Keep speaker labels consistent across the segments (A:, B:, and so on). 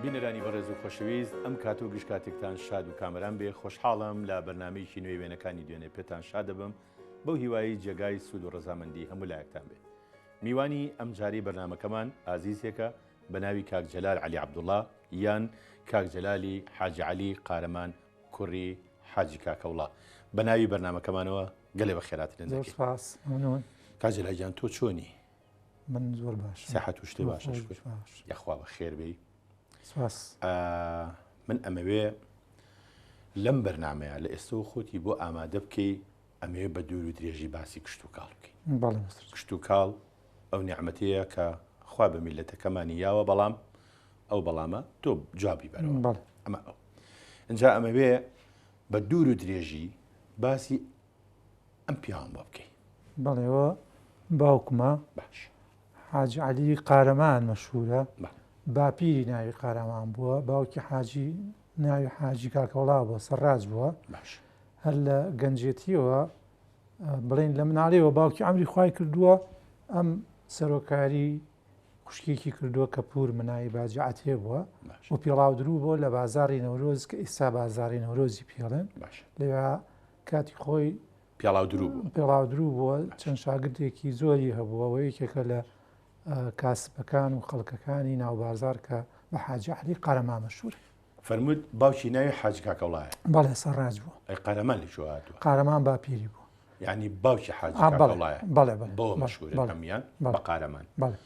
A: بینەرانی بەڕێز و خۆشەویست ئەم کات و گشت کاتێکتان شاد و کامەران بێ خۆشحاڵم لە بەرنمەیەکی نوێی وێنەکانی دوێنێ پێتان شاد دەبم بەو هیوایی جێگای سوود و ڕەزامەندی هەموو لایەکتان بێ میوانی ئەمجارەی بەرنامەکەمان ئازیزێکە بە ناوی کاک جەلال عەلی عەبدوڵا یان کاک جەلالی حاجی عەلی قارەمان کوڕی حاجی کاکەوڵا بە ناوی بەرنامەکەمانەوە گەلێ بە خێراترێن
B: زۆر سپاس ممنون.
A: کاک جەلال گیان تۆ چۆنی؟
B: من زۆر باشم.
A: سیحەت و شتێ باشە
B: زۆر
A: شکر.
B: باش.
A: یاخوا بە خێر بێی.
B: سپاس.
A: من ئەمەوێ لەم بەرنامەیە لە ئێستەوە خۆتی بۆ ئامادە بکەی ئەمەوێ بە دوور و درێژی باسی کشتوکاڵ بکەین.
B: بەڵێ مستەر.
A: کشتوکاڵ ئەو نیعمەتەیە کە خوا بە میللەتەکەمانی یاوە بەڵام ئەو بەڵامە تۆ جوابی بەرەوە.
B: بەڵێ.
A: ئەمە ئەو. ئینجا ئەمەوێ بە دوور و درێژی باسی ئەم پیاوەم بۆ بکەی.
B: بەڵێ ئەوە باوکمە.
A: باش.
B: حاجی عەلی قارەمان مەشهوورە.
A: بەڵێ.
B: باپیری ناوی قارەمان بووە، باوکی حاجی ناوی حاجی کاکەوڵا بووە، سەڕاج بووە.
A: باش.
B: هەر لە گەنجێتیەوە بڵێن لە مناڵیەوە باوکی ئەمری خوای کردووە ئەم سەرۆکاری خوشکێکی کردووە کە پوور مناوی باجی عەتێ بووە و پێڵاو درو بووە لە بازاری نەورۆز کە ئێستا بازاری نەورۆزی پێڵێن لەوێ کاتی خۆی
A: پێڵاو درو بوو
B: پێڵاو درو بووە چەند شاگردێکی زۆری هەبووە و یەکێکە لە کاسبەکان و خەڵکەکانی ناو بازار کە بە حاجی عەلی قارەمان مەشهوورە.
A: فەرمووت باوکی ناوی حاجی کاکەوڵایە؟
B: بەڵێ سەڕاج بوو.
A: ئەی قارەمان لە کوێوە هاتووە؟
B: قارەمان باپیری بوو.
A: یعنی باوکی حاجی کاکەوڵایە؟
B: بەڵێ بەڵێ.
A: بەوە مەشهوورن هەموویان بە قارەمان.
B: بەڵێ.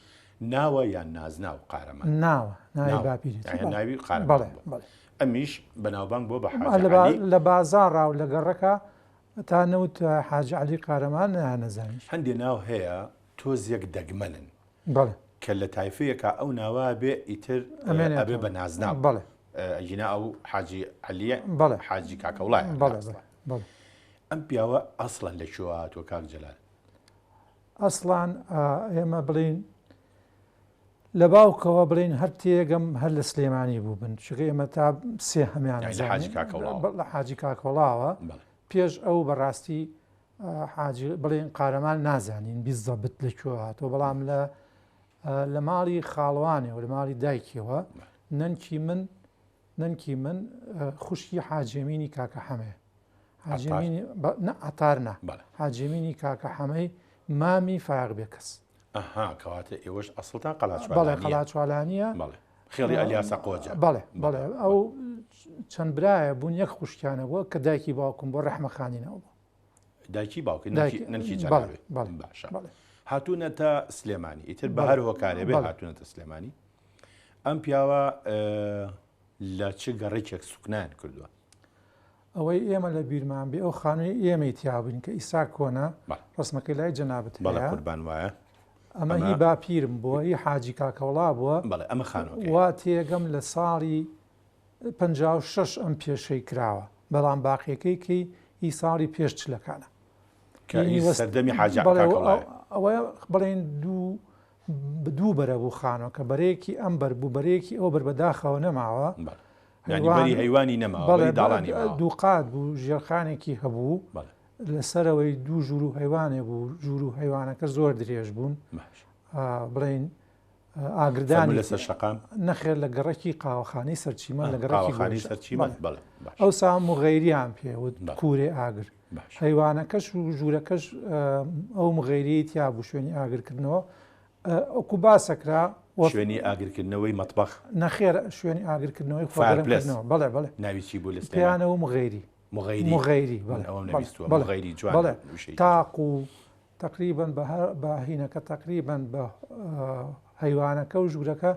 A: ناوە یان نازناو قارەمان؟
B: ناوە، ناوی باپیری.
A: یعنی ناوی قارەمان بووە.
B: بەڵێ بەڵێ.
A: ئەمیش بەناوبانگ بووە بە حاجی عەلی.
B: لە بازاڕا و لە گەڕەکە تا نەوت حاجی عەلی قارەمان نەیانەزانی.
A: هەندێ ناو هەیە تۆزێک دەگمەنن.
B: بەڵێ.
A: کە لە تایفەیەکا ئەو ناوە بێ ئیتر ئەبێ بە نازناو.
B: بەڵێ.
A: ئەگینا ئەو حاجی عەلیە
B: بەڵێ.
A: حاجی کاکەوڵایە.
B: بەڵێ بەڵێ بەڵێ.
A: ئەم پیاوە ئەسڵەن لە کوێوە هاتووە کاک جەلال؟
B: ئەسڵان ئێمە بڵێین لە باوکەوە بڵێین هەر تێگەم هەر لە سلێمانی بووبن چونکە ئێمە تا سێ هەمیان
A: لە حاجی کاکەوڵاوە
B: لە حاجی کاکەوڵاوە پێش ئەو بەڕاستی حاجی بڵێن قارەمان نازانین بیزەبت لە کوێ هاتووە بەڵام لە لە ماڵی خاڵوانێ و لە ماڵی دایکیەوە نەنکی من نەنکی من خوشکی حاجێمینی کاکە حەمەیە حاجێمینی عتار نا حاجێمینی کاکە حەمەی مامی فاق بێکەس
A: ئەها کەواتە ئێوەش ئەسڵتان قەلاچوالانیە؟
B: بەڵێ قەلاچوالانیە.
A: بەڵێ خێڵی ئەلیاسە قۆجە.
B: بەڵێ بەڵێ ئەو چەند برایە بوون یەک خوشکیانە بووە کە دایکی باوکم بۆ ڕەحمە خانینەوە بوو.
A: دایکی باوکی نەنکی جەنابێ. باشە هاتوونەتە سلێمانی ئیتر بە هەر هۆکارێ بێ هاتوونەتە سلێمانی ئەم پیاوە لە چ گەڕێکێک سوکنایان کردووە؟
B: ئەوەی ئێمە لە بیرمان بێ ئەو خانووی ئێمەی تیا بووین کە ئیسا کۆنە ڕسمەکەی لای جەنابت
A: بەڵێ قوربان وایە
B: ئەمە هی باپیرم بووە هی حاجی کاکەوڵا بووە
A: بەڵێ ئەمە خانووەکەی
B: وا تێگەم لە ساڵی 56 ئەم پێشەی کراوە بەڵام باقیەکەی کەی هی ساڵی پێش چلەکانە
A: کە سەردەمی حاجی کاکەوڵایە
B: ئەوە بڵێن دوو دوو بەرە بوو خانۆکە بەرەیەکی ئەم بەر بوو بەرەیەکی ئەو بەر بەداخەوە نەماوە
A: بەری هەیوانی نەماوە بەری داڵانی ماوە.
B: دووقات بوو ژێرخانێکی هەبوو لەسەرەوەی دوو ژوور و هەیوانێ بوو ژوور و هەیوانەکە زۆر درێژ بوون بڵین ئاگردانی
A: لەسەر شەقام
B: نەخێر لە گەڕەکی قاوەخانەی سەرچیمە لە گەڕەکی
A: سەرچیمە
B: ئەو سام مغەیریان پێوت کوورێ ئاگر هەیوانەکەش و ژوورەکەش ئەو مغەیریەی تیا بوو شوێنی ئاگرکردنەوە ئەوکو باسەکرا
A: شوێنی ئاگرکردنەوەی مەتبەخ
B: نەخێر شوێنی ئاگرکردنەوەی
A: fireplace
B: خۆگەرمکردنەوە بەڵێ بەڵێ
A: ناوی چی بوو لە سلێمانی؟
B: پێیانەوە مغەیری
A: مغەیری
B: مغەیری
A: من
B: بەڵێ
A: ئەوەم
B: بەڵێ
A: نەبیستووە
B: بەڵێ
A: مغەیری جوان
B: بەڵێ
A: وشەی
B: تاق و تقریبا بە هەر بە هینەکە تقریبا بە هەیوانەکە و ژوورەکە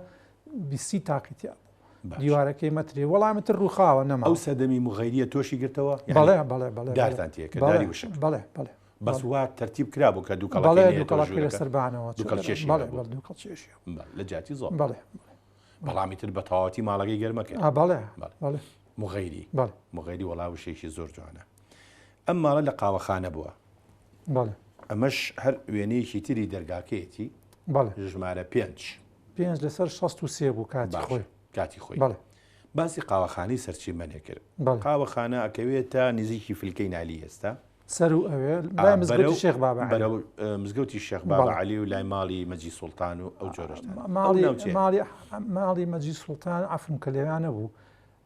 B: بیسی تاقی تیا بوو
A: باش.
B: دیوارەکەی مەترێ وەڵامی تر ڕووخاوە نەما
A: ئەو سەردەمی مغەیریە تۆشی گرتەوە یعنی
B: بەڵێ بەڵێ بەڵێ
A: دارتان تێکرد
B: بەڵێ
A: داری وشک
B: بەڵێ بەڵێ
A: بەس وا تەرتیب کرابوو کە دووکەڵەکەی
B: بەڵێ
A: نەیەتەوە
B: دووکەڵەکەی
A: ژوورەکە
B: لەسەر بانەوە
A: دووکەڵ کێشی
B: بەڵێ
A: هەبوو.
B: بەڵێ دووکەڵ کێشی هەبوو.
A: بەڵێ لە جیاتی زۆڵ
B: بەڵێ
A: بەڵام ئیتر بە تەواوەتی ماڵەکەی گەرمە کرد
B: ئا بەڵێ
A: بەڵێ.
B: بەڵێ
A: مغەیری
B: بەڵێ
A: مغەیری وەڵا وشەیەکی زۆر جوانە ئەم ماڵە لە قاوەخانە بووە
B: بەڵێ
A: ئەمەش هەر وێنەیەکی تری دەرگاکەیەتی
B: بەڵێ
A: ژمارە پێنج
B: پێنج لەسەر 63 بوو کاتی
A: باشە
B: خۆی
A: کاتی خۆی
B: بەڵێ
A: باسی قاوەخانەی سەرچیمەنێ کرد
B: بەڵێ
A: قاوەخانە ئەکەوێتە نزیکی فلکەی نالی ئێستا.
B: سەرو ئەوێ لای مزگەوتی شێخ بابا عەلی.
A: بەرەو مزگەوتی شێخ بابا عەلی و لای ماڵی مەجی سوڵتان و ئەو جۆرە شتانە.
B: ماڵی ماڵی ماڵی مەجی سوڵتان عەفوم کە لێرا نەبوو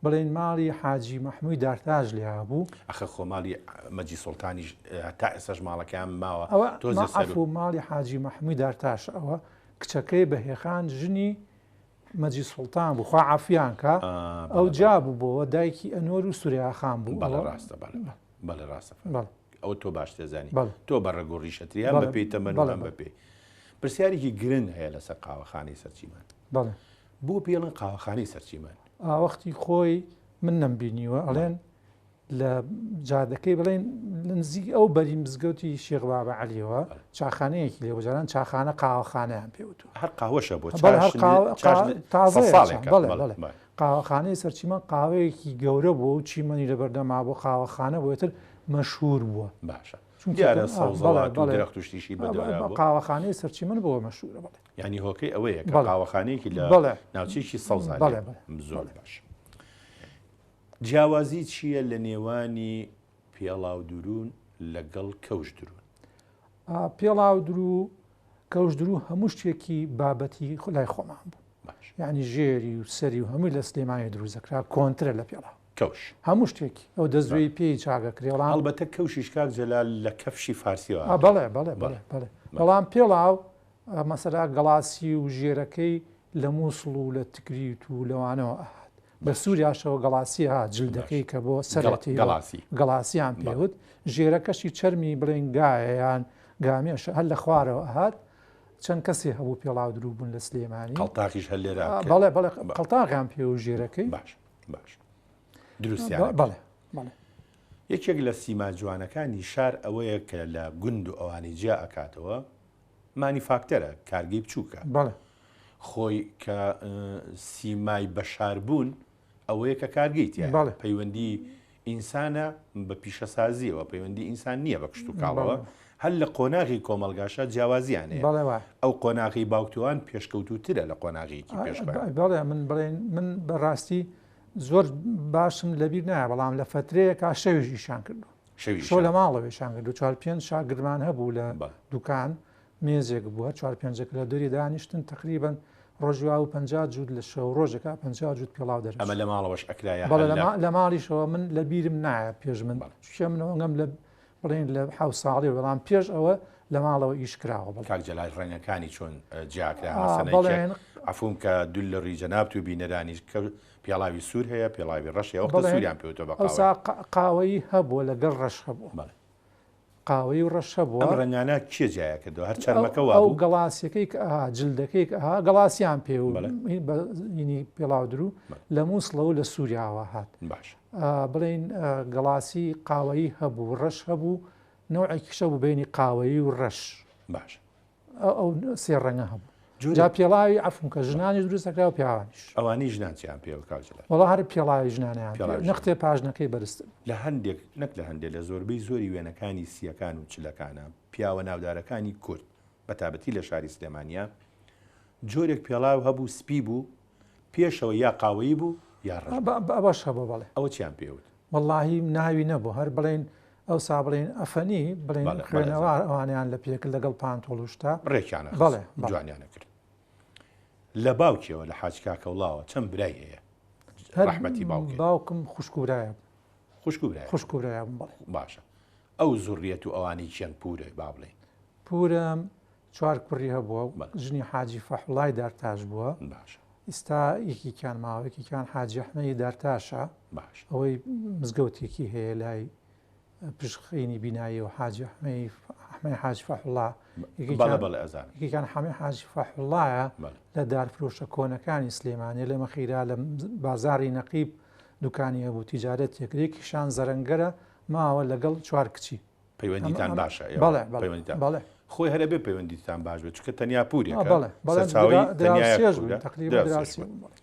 B: بڵێن ماڵی حاجی مەحمووی دارتاش لێرا بوو.
A: ئەخە خۆ ماڵی مەجی سوڵتانیش هەتا ئێستاش ماڵەکەیان ماوە
B: ئەوە تۆزێ سەرو. عەفوو ماڵی حاجی مەحمووی دارتاش ئەوە کچەکەی بەهێخان ژنی مەجی سوڵتان بوو خوا عەفویان کا ئەو جا بوو بۆوە دایکی ئەنوەر و سورەیا خان بوو.
A: بەڵێ ڕاستە بەڵێ بەڵێ ڕاستە ئەوە تۆ باش دەزانی تۆ بە ڕەگ و ڕیشەتری هەم بەپێی تەمەن و هەم بەپێی پرسیارێکی گرنگ هەیە لەسەر قاوەخانەی سەرچیمان
B: بەڵێ
A: بۆ پێڵن قاوەخانەی سەرچیمان
B: وەختی خۆی من نەمبینیوە ئەڵێن لە جادەکەی بڵێن لە نزیک ئەو بەری مزگەوتی شێخ بابە عەلیەوە چاخانەیەکی لێ بجاران چاخانە قاوەخانەیان پێوتوە
A: هەر قاوەشە بۆ
B: قاوەخانەی سەرچیمە قاوەیەکی گەورە بوو و چیمەنی لە بەردەما بۆ قاوەخانە بۆتر مەشهور بووە
A: باشە دیارە سەوزەوات و درەخت و شتیشی بەدەورا بوو.
B: قاوەخانەی سەرچیمەن بۆ مەشهورە بەڵێ.
A: یانی هۆکەی ئەوەیە کە قاوەخانەیەکی لە ناوچەیەکی سەوزا
B: بەڵێ
A: زۆر باش. جیاوازی چییە لە نێوانی پێڵاو دروون لەگەڵ کەوش دروون؟
B: پێڵاو درو کەوش درو هەموو شتێکی بابەتی لای خۆمان بوو یعنی ژێری و سەری و هەمووی لە سلێمانی دروست دەکرا کۆنترە لە پێڵاو
A: کەوش
B: هەموو شتێکی ئەو دەستوێی پێی چاگەکرێ وڵام
A: هەڵبەتە کەوشیش کاک جەلال لە کەفشی فارسیەوە
B: بەڵێ بەڵێ بەڵێ بەڵێ بەڵام پێڵاو مەسەلا گەڵاسی و ژێرەکەی لە مووسڵ و لە تکریت و لەوانەوە ئەهات لە سووریاشەوە گەڵاسی ها جلدەکەی کە بۆ سەرەتی
A: گەڵاسی
B: گەڵاسیان پێوت ژێرەکەشی چەرمی بڵێن گایە یان گامێشە هەر لە خوارەوە ئەهات چەند کەسێ هەبوو پێڵاو دروو بوون لە سلێمانی
A: قەڵتاخیش هەر لێرە
B: بەڵێ بەڵێ قەڵتاغیان پێ و ژێرەکەی
A: باش باش دروستیان
B: بەڵێ بەڵێ
A: یەکێک لە سیما جوانەکانی شار ئەوەیە کە لە گوند و ئەوانی جیا ئەکاتەوە مانیفاکتەرە، کارگەی بچووکە.
B: بەڵێ.
A: خۆی کە سیمای بەشاربوون ئەوەیە کە کارگەی تیایە.
B: بەڵێ.
A: پەیوەندی ئینسانە بە پیشەسازییەوە، پەیوەندی ئینسان نییە بە کشتوکاڵەوە. هەر لە قۆناغی کۆمەڵگاشا جیاوازییان هەیە.
B: بەڵێ وایە.
A: ئەو قۆناغەی باوکتوان پێشکەوتووترە لە قۆناغێکی پێش خۆیان.
B: بەڵێ من بڵێن من بە ڕاستی زۆر باشم لەبیر نایە بەڵام لە فەترەیەکا شەویش ئیشیان کردووە. شەو لە ماڵەوە ئیشیان کردووە چوار پێنج شاگردمان هەبوو لە دوکان مێزێک بوو هەر چوار پێنجەکە لە دەوری دانیشتن تقریبا ڕۆژی وا بوو 50 جووت لە شەو ڕۆژێکا 50 جووت پێڵاو دەرەچوو.
A: ئەمە لە ماڵەوەش ئەکرا یا
B: بەڵێ لە ماڵیشەوە من لە بیرم نایە پێش من چونکە من ئەوەنگەم لە بڵێن لە حەوت ساڵی بەڵام پێش ئەوە لە ماڵەوە ئیش کراوە بەڵێ.
A: کاک جەلال ڕەنگەکانی چۆن جیا کرا مەسەلەن یەکێک عەفووم کە دوول لە ڕووی جەنابت و بینەرانیش کە پێڵاوی سوور هەیە پێڵاوی ڕەش هەیە وەختە سووریان پێوتوە بە قاوەیی.
B: ئەوسا قاوەیی هەبووە لەگەڵ ڕەش هەبووە.
A: بەڵێ.
B: قاوەیی و ڕەش هەبووە.
A: ئەم ڕەنگانە کێ جیایە کردەوە هەر چەرمەکە وابوو؟
B: ئەو گەڵاسیەکەی کە ئەها جلدەکەی کە ئەها گەڵاسیان پێ و بە هینی پێڵاو درو لە مووسڵەوە لە سووریاوە هات.
A: باش.
B: بڵێین گەڵاسی قاوەیی هەبوو ڕەش هەبوو نەوعێکیش هەبوو بینی قاوەیی و ڕەش.
A: باش.
B: ئەو سێ ڕەنگە هەبوو جا پێڵاوی عەفوم کە ژنانیش دروست دەکرا و پیاوانیش.
A: ئەوانەی ژنان چیان پێوە کاک جەلال؟
B: وەڵا هەر پێڵاوی ژنانیان پێ نەختێ پاژنەکەی بەرزتر.
A: لە هەندێک نەک لە هەندێک لە زۆربەی زۆری وێنەکانی سییەکان و چلەکانە پیاوە ناودارەکانی کورد بە تابەتی لە شاری سلێمانیا جۆرێک پێڵاو هەبوو سپی بوو پێشەوە یا قاوەیی بوو یا ڕەش
B: بوو. ئەوەش هەبوو بەڵێ.
A: ئەوە چیان پێ وت؟
B: وەڵاهی ناوی نەبوو هەر بڵێن ئەوسا بڵێن ئەفەنی بڵێن خوێنەوار ئەوانیان لە پێکرد لەگەڵ پانتۆڵ و شتە
A: ڕێکیانە
B: بەڵێ
A: جوانیانە کرد. لە باوکیەوە لە حاج کاکەوڵاوە چەند برای هەیە؟ ڕەحمەتی باوکی.
B: باوکم خوشک و برایە.
A: خوشک و برای.
B: خوشک و برایە بەڵێ.
A: باشە ئەو زوڕیەت و ئەوانەی کێن پورە با بڵێین؟
B: پورم چوار کوڕی هەبووە ژنی حاجی فەحوڵای دارتاش بووە
A: باشە
B: ئیستا یەکێکیان ماوە یەکێکیان حاجی ئەحمەدی دارتاشە
A: باشە
B: ئەوەی مزگەوتێکی هەیە لای پشخینی بینایی و حاجی ئەحمەی ئەحمەی حاجی فەحوڵا
A: بەڵێ بەڵێ ئەزانم
B: یەکێکیان حەمەی حاجی فەحوڵایە لە دارفرۆشە کۆنەکانی سلێمانی لە مەخیرا لە بازاری نەقیب دوکانی هەبوو تیجارەتێک یەکیشان زەرەنگەرە ماوە لەگەڵ چوار کچی
A: پەیوەندیتان باشە ئێوە
B: بەڵێ بەڵێ
A: پەیوەندیتان
B: بەڵێ
A: خۆی هەر ئەبێ پەیوەندیتان باش بێت چونکە تەنیا پوورێکە
B: بەڵێ بەڵێ
A: سەرچاوەی تەنیا یەک
B: دراوسێش
A: پوورە
B: بووین تەقریبا
A: دراوسێش
B: دراوسێ
A: بوون
B: بووین بەڵێ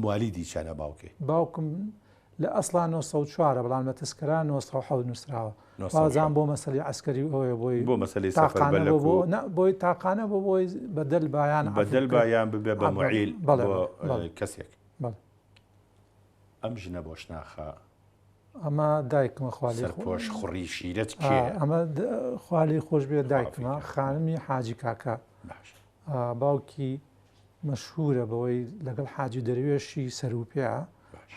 A: موالیدی چەنە باوکی؟
B: باوکم لە ئەسڵا 904 بەڵام لە تەسکەرا 907 نووسراوە
A: 907.
B: وازان بۆ مەسەلی عەسکەری و ئەوەیە بۆی
A: بۆ مەسەلەی سەفەر
B: تاقانە
A: بە
B: بۆ
A: لەک
B: بۆ
A: و
B: نا بۆی تاقانە بۆ بۆی بەدەل بایان عەفو
A: بەدەل
B: بکرێ.
A: بایان ببێ بە
B: بەڵێ
A: موعیل
B: بەڵێ
A: بۆ
B: بەڵێ
A: کەسێک
B: بەڵێ
A: ئەم ژنە بۆشناخە.
B: ئەمە دایکمە خوا لێی
A: سەرپۆش خوڕی شیرەت کێیە؟
B: ئەمە خوا لێی خۆش بێ دایکمە خانمی حاجی کاکە
A: باش
B: باوکی مەشهورە بەوەی لەگەڵ حاجی دەروێشی سەروپێ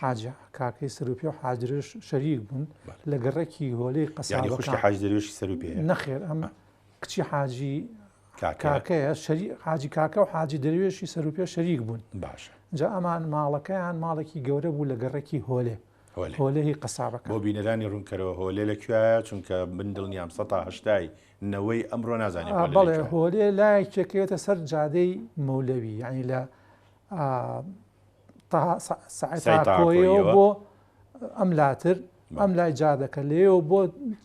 B: حاجی کاکەی سەروپێ و حاجی دەروێش شەریک بوون لە گەڕەکی هۆلەی
A: یانی خوشکی
B: قەسابەکان
A: حاجی دەروێشی سەروپێیە؟
B: نەخێر ئەم کچی حاجی
A: کاکەیە
B: کاکەیە شەری حاجی کاکە و حاجی دەروێشی سەروپێ شەریک بوون
A: باشە
B: جا ئەمان ماڵەکەیان ماڵێکی گەورە بوو لە گەڕەکی هۆلێ
A: هۆلێ
B: هۆلێ هی
A: بۆ
B: قەسابەکان.
A: بینەرانی ڕوونکەرەوە هۆلێ لە کوێیە چونکە من دڵنیام سەتا هەشتای نەوەی ئەمڕۆ نازانێ هۆلێ لە
B: بەڵێ
A: کوێیە.
B: هۆلێ لایەکی ئەکەوێتە سەر جادەی مەولەوی یانی لە سەعی
A: سەعی
B: تاکۆیەوە
A: تاکۆییەوە
B: بۆ ئەم لاتر ئەم لای جادەکە لێیەوە بۆ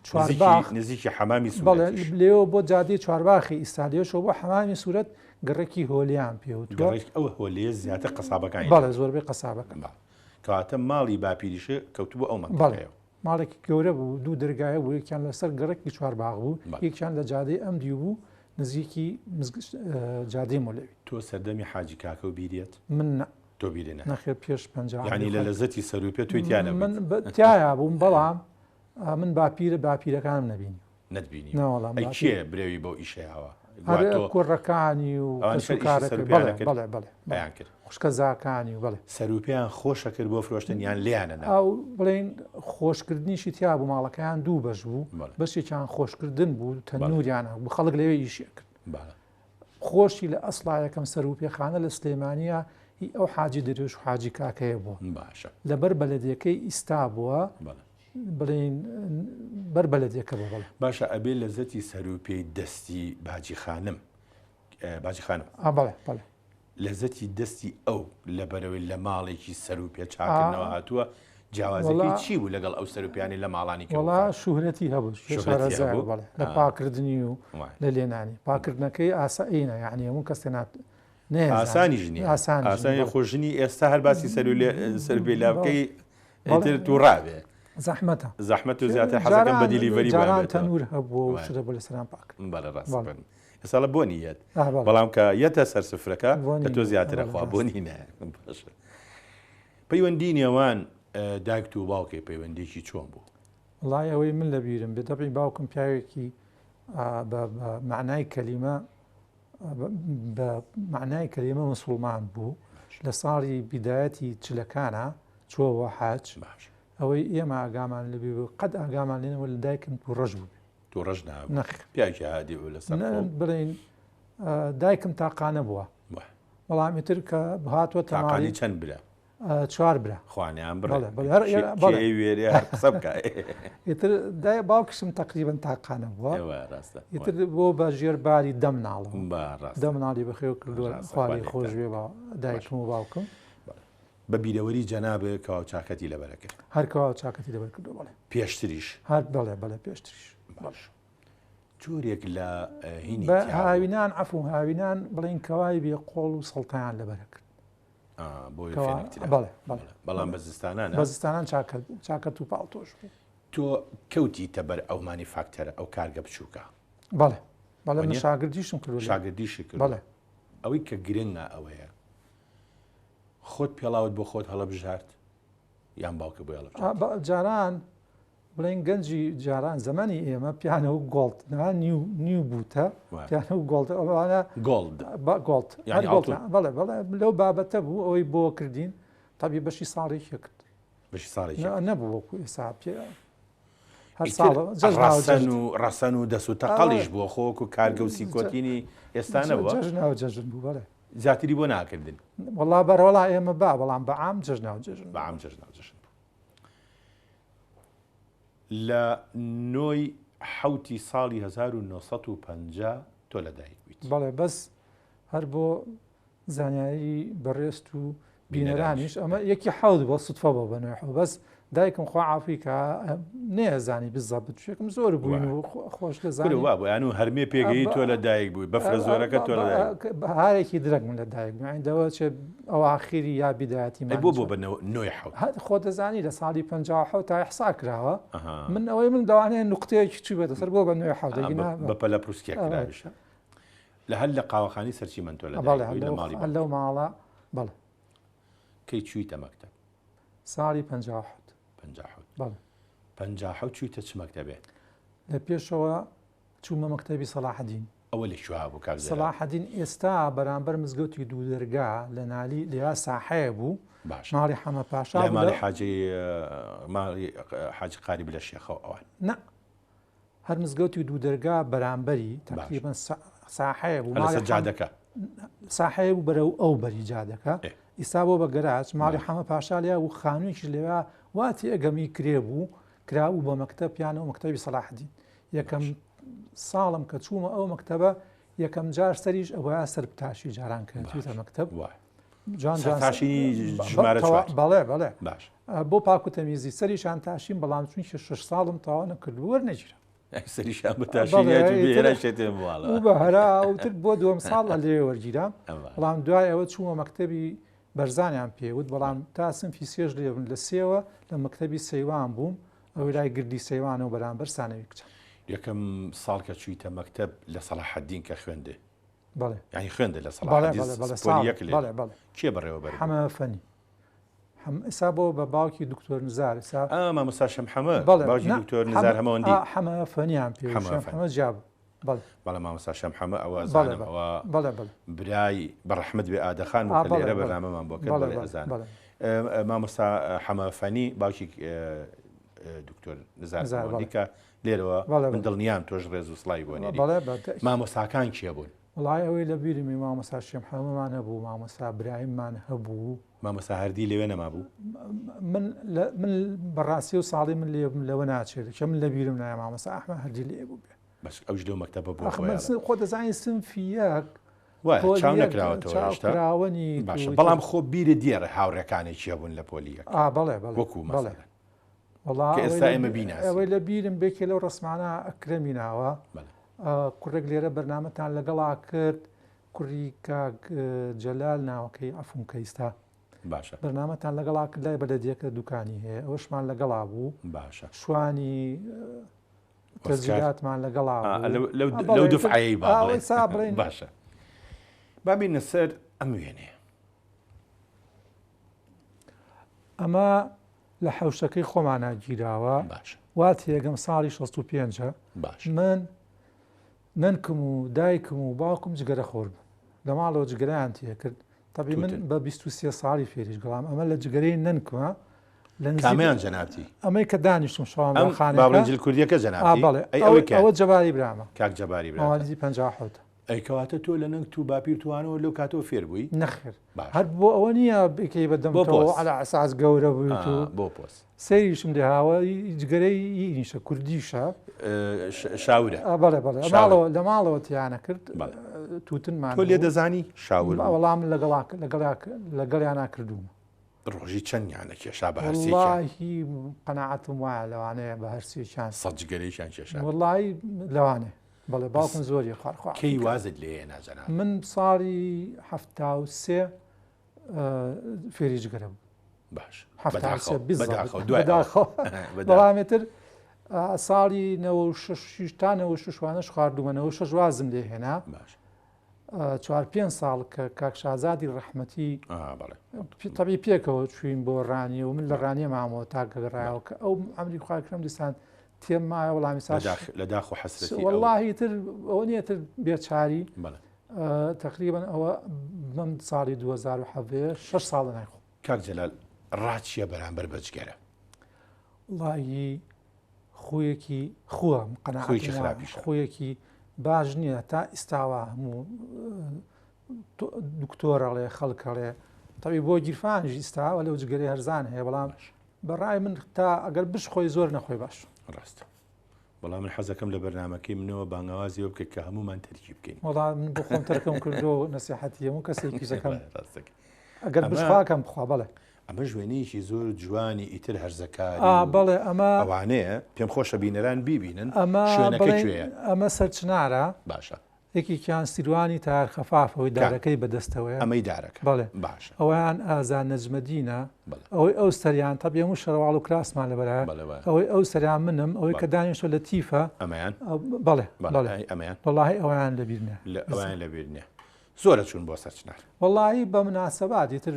B: چوارباخ
A: نزیکی حەمامی
B: بەڵێ
A: سوورەتیش.
B: لێیەوە بۆ جادەی چوارباخی ئیستا لێیەشەوە بۆ حەمامی سوورەت گەڕەکی هۆلیان پێوتووە.
A: گەڕەک ئەو هۆلەیە زیاتر قەسابەکانی
B: بەڵێ زۆربەی قەسابەکان.
A: بەڵێ کەواتە ماڵی باپیریشە کەوتبوو ئەو
B: بەڵێ
A: مەنتەقەیەوە.
B: ماڵێکی گەورە بوو دوو دەرگایە بوو یەکیان لەسەر گەڕەکی چوارباخ بوو
A: بەڵێ.
B: یەکیان لە جادەی ئەم دیو بوو نزیکی جادەی مۆلەوی.
A: تۆ سەردەمی حاجی کاکە و بیریەت؟
B: من نا.
A: تۆ بیری نایەت؟
B: نەخێر پێش 50
A: یانی لە لەزەتی سەروپێ تۆی تیا نەبوویت؟
B: من تیایا بووم بەڵام من باپیرە باپیرەکانم نەبینی.
A: نەتبینی؟
B: نەوەڵا
A: ئەی کێ برەوی بەو ئیشە یاوە؟
B: هەر کوڕەکانی و
A: ئەوانیش هەر ئیشی
B: کەسوکارەکەی
A: سەروپێیان
B: بەڵێ
A: ئەکرد؟
B: بەڵێ بەڵێ
A: ئەیان کرد.
B: خوشکەزاکانی و بەڵێ.
A: سەروپێیان خۆشە کرد بۆ فرۆشتن یان لێیان ئەنا؟
B: ئەو بڵێین خۆشکردنیشی تیا بوو ماڵەکەیان دوو بەش بوو
A: بەڵێ.
B: بەشێکیان خۆشکردن بوو
A: بەڵێ.
B: تەنووریان هەبوو خەڵک لەوێ ئیشی ئەکرد.
A: بەڵێ.
B: خۆشی لە ئەسڵا یەکەم سەروپێخانە لە سلێمانییە هی ئەو حاجی دەروێش و حاجی کاکەیە بووە.
A: باشە.
B: لەبەر بەلەدیەکەی ئیستا بووە.
A: بەڵێ.
B: بڵێین بەر بەلەدیەکە بووە بەڵێ.
A: باشە ئەبێ لەزەتی سەروپێی دەستی باجی خانم باجی خانم.
B: ئا بەڵێ بەڵێ.
A: لەزەتی دەستی ئەو لەبەرەوەی لە ماڵێکی سەروپێ چاکردنەوە هاتووە جیاوازەکەی چی بوو لەگەڵ ئەو سەروپیانی لە ماڵانی کە
B: وەڵا شوهرەتی هەبوو
A: شوهرەتی هەبوو
B: بەڵێ لە پاکردنی و لە لێنانی پاکردنەکەی ئاسایینە یعنی هەموو کەسێ نات
A: ئاسانیش نییە ئاسانی خۆ ژنی ئێستا هەر باسی سەروپێ لا بکەی ئیتر تووڕابێ
B: زەحمەتە
A: زەحمەت و زیاتر حەزەکەم بە delivery
B: جاران تەنور هەبوو و شتە بۆ لەسەران پاک
A: بەڵێ ڕاست ئێستا لە بۆنی یەت بەڵام کە یەتە سەر سفرەکە کە تۆ زیاترە خوا بۆنی نایە باشە پەیوەندی نێوان دایکت و باوکێ پەیوەندیکی چۆن بوو؟
B: وڵای ئەوەی من لە بیرم بێ دەبی باوکم پیاوێکی بە معنای کەلیمە بە معنای کەلیمە مسلمان بوو لە ساڵی بیدایەتی چلەکانە چۆوە حاج
A: باش
B: ئەوەی ئێمە ئاگامان لەبی بوو قەت ئاگامان لێنەوە لە دایکم تووڕەش بوو
A: تووڕەش نابوو
B: نەخێر
A: پیاوێکی هادی بوو لەسەر خۆ
B: بڵێین دایکم تاقانە بووە بەڵام ئیتر کە هاتووە
A: تاقانی چەند برا؟
B: چوار برا.
A: خوانیان بڕێ. بەڵێ بەڵێ کێ وێرێ هەر قسە بکا.
B: ئیتر دای باوکیشم تەقریبەن تاقانە بووە.
A: ئێوە ڕاستە.
B: ئیتر بۆ بە ژێر باری دە مناڵەوە.
A: با ڕاستە.
B: دە مناڵی بەخێو کردووە
A: ڕاستە
B: خوا
A: خوا
B: لێی خۆش
A: لێتان.
B: بێ با دایکم و باوکم.
A: بە بیرەوەری جەنابت کەوا و چاکەتی لەبەرە کرد.
B: هەر کەوا و چاکەتی لەبەر کردووە بەڵێ.
A: پێشتریش؟
B: هەر بەڵێ بەڵێ پێشتریش.
A: باش. جۆرێک لە هینی
B: بە
A: تیا بوو.
B: هاوینان عەفوو هاوینان بڵێین کەوای بێ قۆڵ و سەڵتەیان لەبەرە کرد.
A: بۆیە
B: کەوا
A: فێنکترە.
B: بەڵێ بەڵێ.
A: بەڵام بە زستانانە؟
B: بە زستانان چاکەت بوو چاکەت و پاڵتۆش بوو.
A: تۆ کەوتیتە بەر ئەو مانیفاکتەرە ئەو کارگە بچووکە؟
B: بەڵێ بەڵێ من
A: وەنیە؟
B: شاگردیشم کردووە لێ.
A: شاگردیشی کردووە.
B: بەڵێ.
A: ئەوەی کە گرنگە ئەوەیە خۆت پێڵاوت بۆ خۆت هەڵەبژارد یان باوکت بۆی هەڵەبژارد؟
B: جاران بڵێن گەنجی جاران زەمانی ئێمە پیانە و گۆڵد نا نیو نیو بوتە پیانە و گۆڵد ئەوانە
A: گۆڵد
B: گۆڵد گۆڵد بەڵێ بەڵێ لەو بابەتە بوو ئەوەی بۆ کردین تەبی بەشی ساڵێکی کرد
A: بەشی ساڵێکی
B: نەبوو وەکو ئێستا پێ هەر
A: ئیتر
B: ساڵ
A: ڕەسەن و ڕەسەن و دەست و تەقەڵیش بووە خۆ وەکو کارگە و سیکۆتینی ئێستا نەبووە
B: جەژناو جەژن بوو بەڵێ
A: زیاتری بۆ ناکردن
B: وەڵا بەرەوەڵا ئێمە با بەڵام بە عام جەژناو جەژن
A: بە عام جەژناو جەژن بوو لە نۆی حەوتی ساڵی 1950 تۆ لەدایک بوویت
B: بەڵێ بەس هەر بۆ زانیاری بەڕێزت و بینەرانیش ئەمە یەکی حەوت بۆ سوتفە بۆ بە نوێ بەس دایکم خوا عافی کە نەیەزانی بزەبت شوێکم زۆر بووین و خۆش دەزانی
A: وا بوو یان و هەرمێ پێگەی تۆ لە دایک بووی بەفرە زۆرەکە تۆ لە دایک
B: بەهارێکی درەنگ من لە دایک بووم یانی دەوە چێ ئەو ئاخیری یا بیدایەتی
A: ئەی بۆ بۆ بە نۆی حەوت
B: خۆ دەزانی لە ساڵی 57 تا ئیحسا کراوە من ئەوەی من دەوانەیە نوقتەیەکی چوو بێتە سەر بۆ بە نۆی حەوت دەگینا
A: بە پەلە پروسکێک کراویشە لە هەر لە قاوەخانی سەرچیمەنتۆ لە
B: بەڵێ
A: دایک بووی لە ماڵی
B: لەو ماڵە بەڵێ
A: کەی چوویتە مەکتەب
B: ساڵی 57
A: 57
B: بەڵێ.
A: 57 چوویتە چ مەکتەبێ؟
B: لە پێشەوە چوومە مەکتەبی سەڵاحەدین.
A: ئەوە لە کوێ بوو کاک جەلال؟
B: سەڵاحەدین ئێستا بەرامبەر مزگەوتی دوو دەرگا لە نالی لێرا ساحەیە بوو.
A: باشە.
B: ماڵی حەمە پاشا
A: لای
B: بوو
A: ماڵی
B: لە
A: حاجی ماڵی حاجی قاری بلە شێخەوە ئەوان.
B: نا هەر مزگەوتی دوو دەرگا بەرامبەری تەقریبەن ساحەیە بوو
A: هەر لەسەر جادەکە.
B: ساحەیە بوو بەرەو ئەو بەری جادەکە. ئیستا بۆ بە گەراج ماڵی حەمە پاشا لێ بوو خانوویەکیش لەوێ وا تێئەگەمی کرێ بوو کرابوو بە مەکتەب یان ئەو مەکتەبی سەلاحەدین. یەکەم ساڵم کە چوومە ئەو مەکتەبە یەکەم جار سەریش ئەوە سەر بتاشی جاران کە چوویتە مەکتەب
A: جوان جوان تاشی ژمارە
B: بەڵێ بەڵێ باش بۆ پاک و تەمیزی سەریشان تاشیم بەڵام چونکە شش ساڵم تەواو نەکردبوو وەرنەگیرا.
A: سەریشان بتاشی
B: بە هەرا ئەوتر بۆ دووەم ساڵ لێ وەرگیرام بەڵام دوای ئەوە چوومە مەکتەبی بەرزانیان پێوت بەڵام تا سنفی سێش لێ بوون لە سێوە لە مەکتەبی سەیوان بووم ئەوەی لای گردی سەیوانە و بەرامبەر سانەوی کچان.
A: یەکەم ساڵ کە چوویتە مەکتەب لە سەڵاحەدین کە خوێندێ
B: بەڵێ
A: یانی خوێندە لە سەڵاحەدین
B: بەڵێ بەڵێ
A: پۆلی یەک لێ
B: بەڵێ بەڵێ
A: کێ بەڕێوەبەر بوو؟
B: حەمە فەنی حەم ئێستا بۆ بە باوکی دکتۆر نزار ئێستا
A: ئا مامۆستا شەم حەمە
B: بەڵێ
A: باوکی
B: نا
A: دکتۆر نزار
B: حەمە
A: هەمەوەندی
B: ئا حەمە فەنیان پێ
A: حەمە
B: شەم
A: فەنی.
B: حەمە جیا بوو بەڵێ
A: بەڵێ مامۆستا شەم حەمە ئەوە
B: بەڵێ
A: ئەزانم
B: بەڵێ
A: ئەوە
B: بەڵێ بەڵێ
A: برای بە ڕەحمەت بێ ئادەخان بوو
B: ئا
A: کە
B: بەڵێ
A: لێرە
B: بەڵێ
A: بەرنامەمان بۆ کرد
B: بەڵێ
A: بەڵێ
B: بەڵێ
A: ئەزانم
B: بەڵێ
A: مامۆستا حەمە فەنی باوکی دکتۆر نزار
B: نزار
A: هەمەوەندی
B: بەڵێ
A: کە لێرەوە
B: بەڵێ
A: من
B: بەڵێ
A: دڵنیام تۆش ڕێز و سڵاوی بۆ نێری
B: بەڵێ بە تەئکید.
A: مامۆستاکان کێ بوون؟
B: وەڵای ئەوەی لە بیرمی مامۆستا شێم حەمەمان هەبوو مامۆستا برایممان هەبوو.
A: مامۆستا هەردی لەوێ نەمابوو؟
B: من لە من بەڕاستی و ساڵی من لێ بم لەوە ناچێت کە من لە بیرم نایە مامۆستا ئەحمەد هەردی لێ بوو بێ.
A: بەس ئەوش لەو مەکتەبە بووە
B: ئەخ من
A: خۆیان.
B: خۆ دەزانی سنفی یەک
A: وایە
B: پۆلی
A: چاو
B: یەک
A: نەکراوەتەوە
B: چاو
A: هێشتا
B: کراوەنی
A: باشە
B: تو
A: بەڵام خۆ بیرت دیێ هاوڕێکانی کێ بوون لە پۆلی یەک
B: ئا بەڵێ بەڵێ
A: وەکوو
B: بەڵێ
A: مەسەلەن
B: وەڵا
A: کە
B: ئەوەی
A: ئێستا
B: لە
A: ئێمە
B: بی-
A: بیناسین
B: ئەوەی لە بیرم بێکێ لەو ڕەسمانە ئەکرەمی ناوە
A: بەڵێ
B: کوڕێک لێرە بەرنامەتان لەگەڵا کرد کوڕی کاک جەلال ناوەکەی عەفوم کە ئیستا
A: باشە
B: بەرنامەتان لەگەڵا کرد لای بەلەدیەکە دوکانی هەیە ئەوەشمان لەگەڵا بوو
A: باشە
B: شوانی
A: ئۆسکار
B: تەسجیلاتمان لەگەڵا
A: آ،
B: بوو
A: لەو لەو
B: آ،
A: لەو
B: بەڵێ
A: دفعەیەی با
B: آ،
A: بڵێین
B: ئەوەی سا بڵێین
A: باشە با بینە سەر ئەم وێنەیە
B: ئەمە لە حەوشەکەی خۆمانا گیراوە
A: باشە
B: وا تێگەم ساڵی 65
A: باشە
B: من نەنکم و دایکم و باوکم جگەرە خۆر بوون لە ماڵەوە جگەرەیان تێکرد تەبی من
A: توتن
B: بە 23 ساڵی فێریش گەڵام ئەمە لە جگەرەی نەنکمە لە نزیک
A: کامیان جەنابتی
B: ئەمەی کە دانیشتم شەوان
A: ئەم
B: بە خانەکە
A: با بڵێن جل کوردیەکە
B: ئا
A: جەنابتی
B: بەڵێ
A: ئەی
B: ئەو
A: ئەوەی کە
B: ئەوە جەباری برامە
A: کاک جەباری براتە
B: ماوالیدی 57
A: ئەی کەواتە تۆ لە نەنکت و باپیرتوانەوە لەو کاتەوە فێر بووی؟
B: نەخێر
A: باشە
B: هەر بۆ ئەوە نییە بکەی بە
A: بۆ
B: دەمتەوە
A: پۆز
B: عەلا ئەساس گەورە بوویت و
A: ئا بۆ پۆز
B: سەیریشم لێ هاوە جگەرەی ئینیشە کوردیشە
A: شاورە
B: ئا بەڵێ بەڵێ
A: شاور
B: ماڵەوە لە ماڵەوە تیانە کرد
A: بەڵێ
B: تووتنمان
A: تۆ لێ
B: هەبوو
A: دەزانی شاور بوو
B: وەڵام لەگەڵا لەگەڵیا لەگەڵیانا کردوومە
A: ڕۆژی چەندیان ئەکێشا بە هەرسێکیان؟
B: وەڵاهی قەناعەتم وایە لەوانەیە بە هەرسێکیان
A: سەد جگەرەیشیان کێشا
B: وەڵاهی لەوانەیە بەڵێ
A: بەس
B: باوکم زۆری خوارد خوا
A: کەی
B: عەفوی کات
A: وازت لێ هێنا جەناب؟
B: من ساڵی 73 فێری جگەرە بووم.
A: باش
B: 73
A: بەداخەوە
B: بالضبط
A: بەداخەوە دوای ئەوە
B: بەداخەوە
A: بەداخەوە
B: بەڵام ئیتر ساڵی 96 تا 96 وانەش خواردوومە 96 وازم لێ هێنا
A: باش
B: چوار پێنج ساڵ کە کاک شازادی ڕەحمەتی تەبی پێکەوە چوین بۆ ڕانیە و من لە ڕانیە مامەوە تا گەڕایەوە کە ئەو ئەمری خواکرم دیسان تێم مایە وەڵامی ساش
A: لە داخ و حەسرەتی
B: وەڵاهی تر ئەوە نییە تر بێچاری تقریبا ئەوە من ساڵی 2017 شش ساڵە نایخۆم.
A: کاک جەلال ڕات چییە بەرامبەر بە جگەرە؟
B: وەڵاهی خویەکی خووە
A: خویەکی خراپیشە
B: خویەکی باش نییە تا ئیستاوا هەموو دکتۆرەڵێ خەڵکەڵێ تەوی بۆ گیرفانیش ئیستاوە لەو جگەری هەرزان هەیە بەڵام بەڕای من تا ئەگەر بشخۆی زۆر نەخۆی باش
A: ڕاستە بەڵام من حەزەکەم لە بەرنمەکەی منەوە بانگەوازی بکە کە هەمومان تەرکی بکەین
B: وەڵام من بۆ خۆم تەرکم کردو نەسیحەتی هەموو کەسێکی دەکەم ئەگەر بشخواکەم بخوا بەڵێ
A: ئەمەش وێنەیەکی زۆر جوانی ئیتر هەرزەکاری
B: ئا
A: و
B: بەڵێ ئەمە
A: ئەوانەیە پێم خۆشە بینەران بیبینن
B: ئەمە
A: شوێنەکە
B: بڵێین
A: کوێیە؟
B: ئەمە سەرچنارە
A: باشە
B: یەکێکیان سیروانی تار خەفاف ئەوەی
A: کام؟
B: دارەکەی بەدەستەوەیە
A: ئەمەی دارەکە
B: بەڵێ
A: باشە
B: ئەویان ئازا نەجمەدینە
A: بەڵێ
B: ئەوەی ئەو سەریان تەبی هەموو شەرواڵ و کراسمان لەبەرە
A: بەڵێ وایە
B: ئەوەی ئەو سەریان منم ئەوەی کە
A: بەڵێ
B: دانیشتوە لەتیفە
A: ئەمەیان
B: بەڵێ
A: بەڵێ
B: بەڵێ
A: ئەی ئەمەیان
B: وەڵاهی ئەویان لەبیر نییە
A: لە ئەویان لەبیر نییە زۆرە چوون بۆ سەرچنار
B: وەڵاهی بە مناسەبات ئیتر.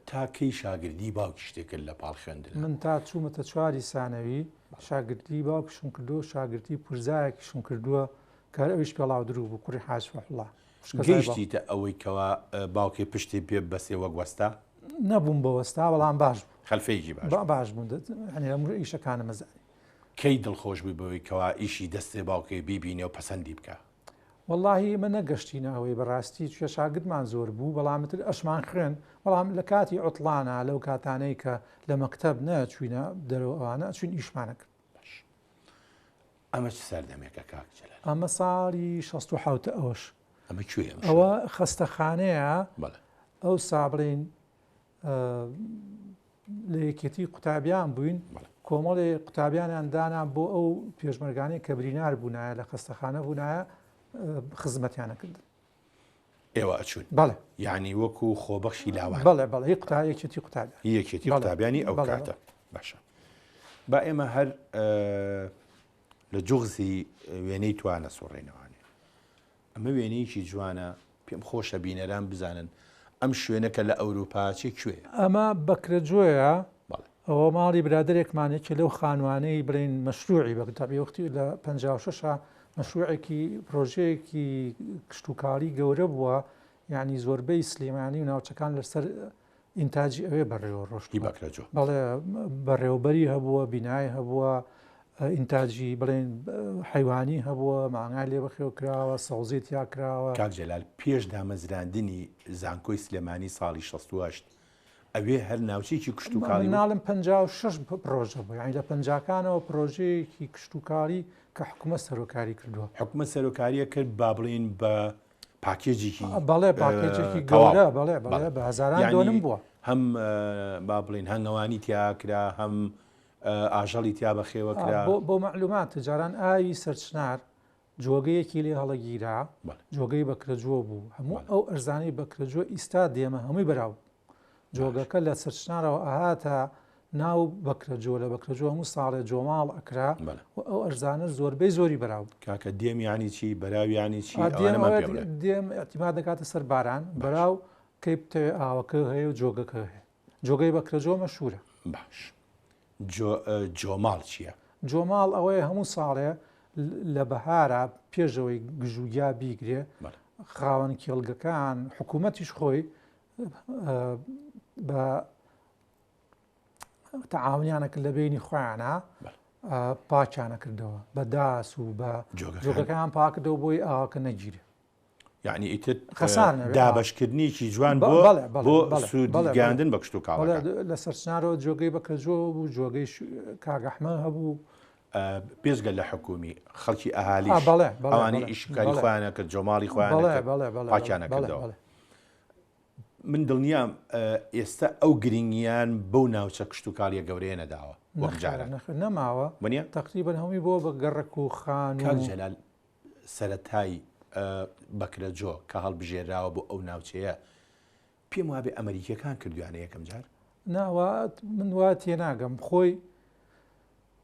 A: تا کەی شاگردی باوکیشت کرد لە پاڵ خوێندنا؟
B: من تا چوومەتە چواری سانەوی شاگردی باوکیشم کردووە و شاگردی پورزایەکیشم کردووە کە هەر ئەویش پێڵاودروو بوو، کوڕی حاج فەحوڵا. خوشکەزای باوکم.
A: گەیشتیتە ئەوەی کەوا باوکێ پشتی پێ ببەستێ وەک وەستا؟
B: نەبووم بە وەستا بەڵام باش بوو.
A: خەلفەیەکی باش بوو.
B: باش بوو یانی هەموو ئیشەکانم ئەزانی.
A: کەی دڵخۆش بووی بەوەی کەوا ئیشی دەستێ باوکێ بیبینێ و پەسەندی بکا؟
B: وەڵاهی ئێمە نەگەشتینە ئەوەی بەڕاستی چونکە شاگردمان زۆر بوو بەڵام ئیتر ئەشمان خوێند بەڵام لە کاتی عوتڵانا لەو کاتانەی کە لە مەکتەب نەچوینە دەرەوە ئەوانە ئەچوین ئیشمان ئەکرد.
A: باش ئەمە چ سەردەمێکە کاک جەلال؟
B: ئەمە ساڵی 67 ئەوەش.
A: ئەمە کوێیە ئەم
B: ئەوە خەستەخانەیە
A: بەڵێ.
B: ئەوسا بڵێین لە یەکێتی قوتابیان بووین کۆمەڵی قوتابیانیان دانا بۆ ئەو پێشمەرگانەی کە برینار بوونایە لە خەستەخانە بوونایە خزمەتیانە کردن.
A: ئێوە ئەچوون
B: بەڵێ
A: یعنی وەکو خۆبەخشی لاوان
B: بەڵێ بەڵێ هی قوتا یەکێتی قوتابیان
A: یەکێتی قوتابیانی ئەو کاتە باشە با ئێمە هەر لە جوغزی وێنەی توانە سوڕێنەوانێ ئەمە وێنەیەکی جوانە پێم خۆشە بینەران بزانن ئەم شوێنە کە لە ئەوروپا چێ کوێیە؟
B: ئەمە بەکرەجۆیە ئەوە ماڵی برادەرێکمان یەکێ لەو خانوانەی بڵێین مەشروعی بە تەبی وەختی لە 56 مەشروعێکی پرۆژەیەکی کشتوکاڵی گەورە بووە یعنی زۆربەی سلێمانی و ناوچەکان لەسەر ئینتاجی ئەوێ بەڕێوە ڕۆشتووە.
A: هی بەکرەجۆ.
B: بەڵێ بەڕێوەبەری هەبووە، بینای هەبووە، ئینتاجی بڵێن حەیوانی هەبووە، مانگای لێ بەخێو کراوە، سەوزەی تیا کراوە.
A: کاک جەلال پێش دامەزراندنی زانکۆی سلێمانی ساڵی 68 ئەوێ هەر ناوچەیەکی کشتوکاڵی
B: بوو؟ ناڵێم 56 پرۆژە بوو، یانی لە پەنجاکانەوە پرۆژەیەکی کشتوکاڵی کە حکومەت سەرۆکاری کردووە.
A: حکومەت سەرۆکاریە کرد با بڵێین بە پاکێجێکی
B: بەڵێ پاکێجێکی گەورە بەڵێ بەڵێ بە هەزاران دۆنم بووە.
A: هەم با بڵێین هەنگەوانی تیا کرا هەم ئاژەڵی تیا بەخێوە کرا.
B: بۆ مەعلومات جاران ئاوی سەرچنار جۆگەیەکی لێ هەڵەگیرا جۆگەی بەکرەجۆ بوو هەموو ئەو ئەرزانەی بەکرەجۆ ئیستا دێمە هەمووی بەراو جۆگەکە لە سەرچنارەوە ئەهاتە ناو بەکرەجۆ لە بەکرەجۆ هەموو ساڵێ جۆماڵ ئەکرا و ئەو ئەرزانە زۆربەی زۆری بەراو بوو.
A: کاکە دێم یانی چی بەراو یانی چی
B: دێم
A: ئەوانەمان
B: ئەوەیە
A: پێ بڵێ.
B: دێم ئیعتیماد دەکاتە سەر باران بەراو کەی بتەوێ ئاوەکە هەیە و جۆگەکە هەیە جۆگەی بەکرەجۆ مەشهوورە.
A: باش جۆ جۆماڵ چییە؟
B: جۆماڵ ئەوەیە هەموو ساڵێ لە بەهارا پێش ئەوەی گژوگیا بیگرێ خاوەن کێڵگەکان حکوومەتیش خۆی بە تەعاونیانە کرد لە بینی خۆیانە پاکیانە کردەوە بە داس و بە جۆگەکان پاکردەوە بۆی ئاوەکە نەگیرێ
A: یعنی ئیتر
B: خەسار
A: دابەشکردنیکی جوان بۆ بۆ سوودگەاندن بە کشت و کاڵ
B: لە سەرچنارەوە جۆگەی بەکرەجۆ بوو جۆگەی کاگەحمە هەبوو
A: بێجگە لە حکومی خەڵکی ئەهالی ئەوانەی ئیشکاری خۆیانە کرد جۆماڵی خۆیان پاکیانە کردەوە من دڵنیام ئێستا ئەو گرنگیان بەو ناوچە کشتوکاڵیە گەورەیە نەداوە وەک جاران.
B: نەخێر نەماوە
A: وەنیە؟
B: تەقریبەن هەمووی بۆ بە گەڕەک و خان
A: کاک جەلال سەرەتای بەکرەجۆ کە هەڵبژێراوە بۆ ئەو ناوچەیە پێم وابێ ئەمریکیەکان کردویانە یەکەم جار؟
B: نا من وا تێناگەم خۆی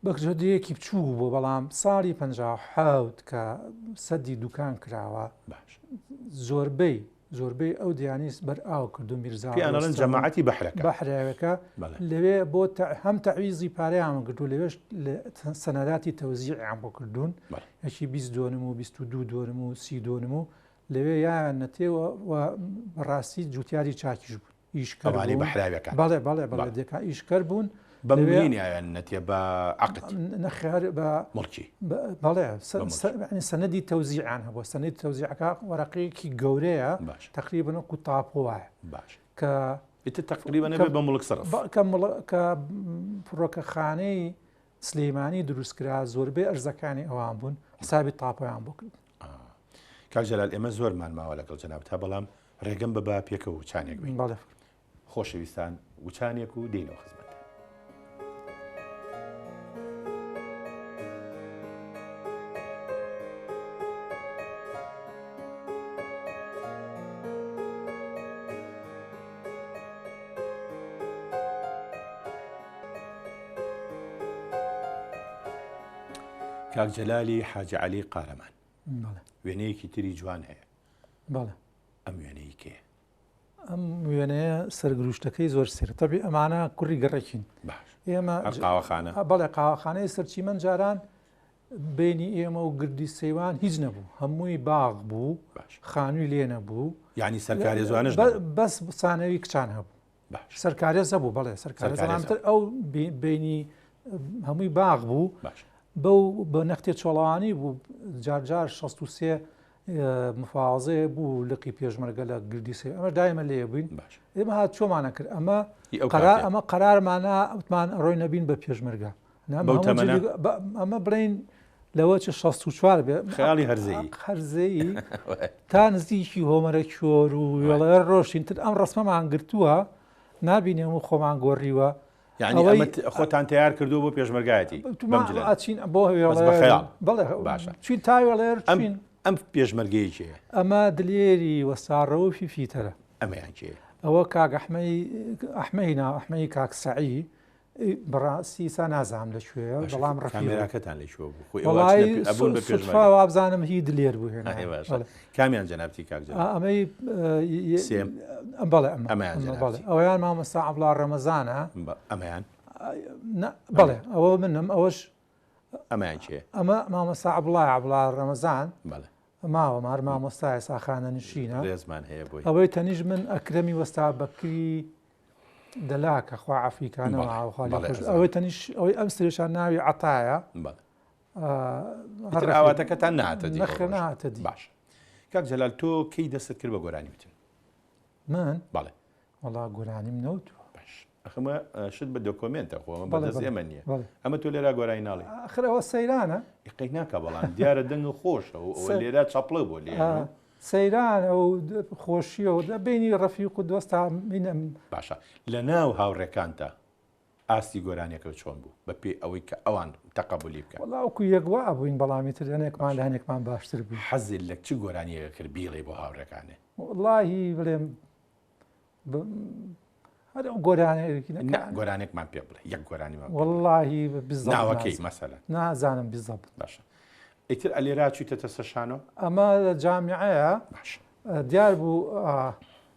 B: بەکرەجۆ دێیەکی بچووک بوو بەڵام ساڵی 57 کە سەدی دوکان کراوە
A: باش
B: زۆربەی زۆربەی ئەو دیانیس بەر ئاو کردو میرزا
A: پێیان ئەڵێن جەماعەتی بەحرەکە
B: بەحرەکە لەوێ بۆ هەم تەعویزی پارەیان گرتو لەوێش سەنەداتی تەوزیعیان بۆ کردوون یەکی 20 دۆنم و 22 دۆنم و 30 دۆنم و لەوێ یان نەتێوە و بەڕاستی جوتیاری چاکیش بوون ئیشکەر
A: ئەوانەی بەحراویەکان.
B: بەڵێ بەڵێ بەڵێ دێکا ئیشکەر بوون.
A: بە ملین یان نەتێ بە عەقد.
B: نەخێر بە
A: مڵکی.
B: بەڵێ سەنەدی تەوزیعیان هەبووە سەنەدی تەوزیعەکە وەرەقەیەکی گەورەیە تەقریبەن وەکو تاپۆ وایە.
A: باش.
B: کە
A: ئیتر تەقریبەن ئەبێ بە مڵک سەرف.
B: کە کە فڕۆکەخانەی سلێمانی دروست کرا زۆربەی ئەرزەکانی ئەوان بوون حسابی تاپۆیان بۆ کرد.
A: کاک جەلال ئێمە زۆرمان ماوە لەگەڵ جەنابتا بەڵام ڕێگەم بە با پێکەوە وچانێک بین.
B: بەڵێ.
A: خۆشەویستان وچانێک و دێینەوە خزمەتتان. کاک جەلالی حاجی عەلی قارەمان.
B: بەڵێ.
A: وێنەیەکی تری جوان هەیە.
B: بەڵێ.
A: ئەم وێنەی کێیە؟
B: ئەم وێنەیە سەرگروشتەکەی زۆر سەیرە. تەبی ئەمانە کوڕی گەڕەکین.
A: باش.
B: ئێمە
A: هەر قاوەخانە؟
B: بەڵێ قاوەخانەی سەرچیمەن جاران بینی ئێمە و گردی سەیوان هیچ نەبوو هەمووی باغ بوو خانووی لێ نەبوو
A: یعنی سەرکارێزوانش
B: بەس سانەوی کچان هەبوو سەرکارێز هەبوو بەڵێ سەرکارێزتر ئەو بینی هەمووی باغ بوو بەو بە نەختێ چۆڵەوانی بوو جارجار 63 مفاوەزەیە بوو لقی پێشمەرگە لە گردی سێ ئەمە دایمە لێ بووین ئێمە هات چۆمانە کرد ئەمە قەرار ئەمە قەرارمانە وتمان ڕۆی نەبین بە پێشمەرگە ئەمە بڵین لەوە چ 64 بێ
A: خیاڵی هەرزەیی
B: هەرزەیی تا نزیکی هۆمەرە کۆر و وێڵە ڕۆشین تر ئەم ڕسمەمان گرتووە نابینێ و خۆمان گۆڕیوە
A: یعنی ئەمە خۆتان تەیار کردووە بۆ پێشمەرگایەتی بەم جلە
B: ئەچین بۆ وێڵێر بەڵێ
A: باشە
B: چین تا وێڵێر چین
A: ئەم پێشمەرگەیە کێیە؟
B: ئەمە دلێری وەستا ڕەوفی فیتەرە.
A: ئەمەیان کێیە؟
B: ئەوە کاک ئەحمەی ئەحمەی نا ئەحمەی کاک سەعی بەڕاستی ئیسا نازانم لە کوێیە بەڵام ڕەفیق
A: کامێراکەتان لە کوێ بوو؟ خۆی
B: وەڵای سوتفا وابزانم هی دلێر بوو هێنا.
A: باشە کامیان جەنابتی کاک جەلال؟
B: ئەمەی
A: سێم
B: بەڵێ ئەمە
A: ئەمەیان
B: بەڵێ ئەویان مامۆستا عەبڵا ڕەمەزانە
A: ئەمەیان
B: بەڵێ ئەوە منم ئەوەش
A: ئەمەیان کێ؟
B: ئەمە مامۆستا عەبڵا عەبڵا ڕەمەزان
A: بەڵێ
B: ماوە مار مامۆستا ئێستا خانەنشینە
A: ڕێزمان هەیە بۆی
B: ئەوەی تەنیش من ئەکرەمی وەستا بەکری دەلاکە خوا عەفیکانە ئەوەی تەنیش ئەوەی ئەم سرێشان ناوی عەتایە
A: ئیتر ئاواتەکەتان نەهاتە دی
B: نەخێر نەهاتە دی
A: باش کاک جەلال تۆ کەی دەستت کرد بە گۆرانی وتن
B: من
A: بەڵێ
B: وەڵا گۆرانیم نەوتووە
A: باش ئەخمە شت بە دۆکۆمێنتە خۆ ئەمە بەدەست ئێمە نییە ئەمە تۆ لێرا گۆرانی ناڵێ
B: ئەخر ئەوە سەیرانە
A: قەی ناکە بەڵام دیارە دەنگ خۆشە و ئەوە لێرا چەپڵە بۆ لێ
B: سەیرانە و خۆشیە و بینی ڕەفیق و دۆستا مینم.
A: باشە لە ناو هاوڕێکانتا ئاستی گۆرانیەکە چۆن بوو بە پێی ئەوەی کە ئەوان تەقەبولی بکەن؟
B: وەڵا وەکو یەک وا بووین بەڵام ئیتر هەنێکمان لە هەنێکمان باشتر بووین.
A: حەزت لە چ گۆرانیەکە کرد بیڵێی بۆ هاوڕێکانێ؟
B: وەڵاهی بڵێم هەر ئەو گۆرانیەکی
A: نا گۆرانێکمان پێ بڵێ یەک گۆرانیمان
B: وەڵاهی
A: ناوەکەی مەسەلەن
B: نازانم بالضبط
A: باشە ئیتر ئەلێرا چوویتەتە سەر شانۆ؟
B: ئەمە لە جامیعەیە
A: باش
B: دیار بوو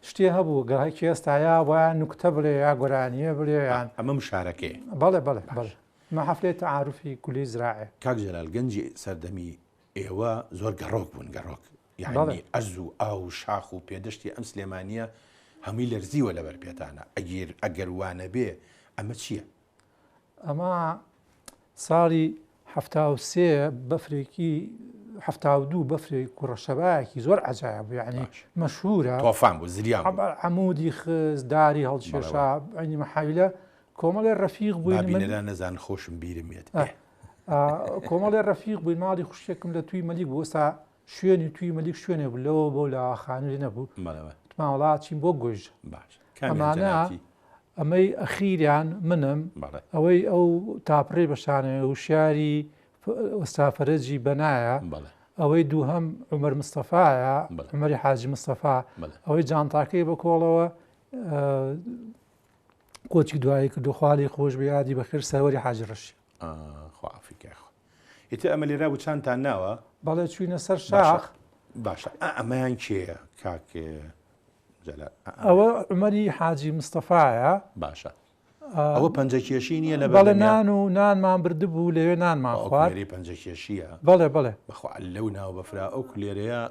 B: شتێ هەبوو گەڕەکی ئێستا یا وایان نوکتە بڵێ یا گۆرانیە بڵێ یان
A: ئەمە مشارەکەیە
B: بەڵێ بەڵێ بەڵێ مە حەفلەی تەعاروفی کولی زراعێ
A: کاک جەلال گەنجی سەردەمی ئێوە زۆر گەڕۆک بوون گەڕۆک یانی ئەرز و ئاو و شاخ و پێدەشتی ئەم سلێمانییە هەمووی لەرزیوە لەبەر پێتانە ئەگیر ئەگەر وانەبێ ئەمە چییە؟
B: ئەمە ساڵی 73 بەفرێکی 72 بەفرێک کوڕەشەبایەکی زۆر عجایە بوو یعنی مەشهورە
A: تۆفان بوو زریان بوو.
B: عەمودی خز داری هەڵکێشا عینی مەحاویلە کۆمەڵێ ڕەفیق بووین
A: من بینەران نەزان خۆشم بیرم یەت
B: کۆمەڵێ ڕەفیق بووین ماڵی خوشکێکم لە توی مەلیک بوو ئێستا شوێنی توی مەلیک شوێنێ بوو لەوە بۆ لە خانووی نەبوو وتمان وەڵا چین بۆ گۆیژە ئەمانە ئەمەی ئەخیریان منم ئەوەی ئەو تاپڕی بەشانەوە وشیاری وەستا فەرەجی بەنایە ئەوەی دووهەم عومەر مستەفایە عومەری حاجی مستەفا ئەوەی جانتاکەی بە کۆڵەوە کۆچی دوایی کردو خوا لێی خۆش بێ یادی بەخێر سەروەری حاجی ڕەشی.
A: خوا عەفوی کە یاخوا. ئیتر ئەمە لێرا وچانتان ناوە؟
B: بەڵێ چوینە سەر شاخ.
A: باشە ئەمەیان کێیە کاک جەلال؟
B: ئەوە عومەری حاجی مستەفایە.
A: باشە ئەوە پەنجەکێشی نییە لە
B: بەڵێ نان و نانمان بردبوو لەوێ نانمان خوارد.
A: کولێرەی پەنجەکێشییە؟
B: بەڵێ بەڵێ.
A: بەخوا لەو ناو بەفرا ئەو کولێرەیە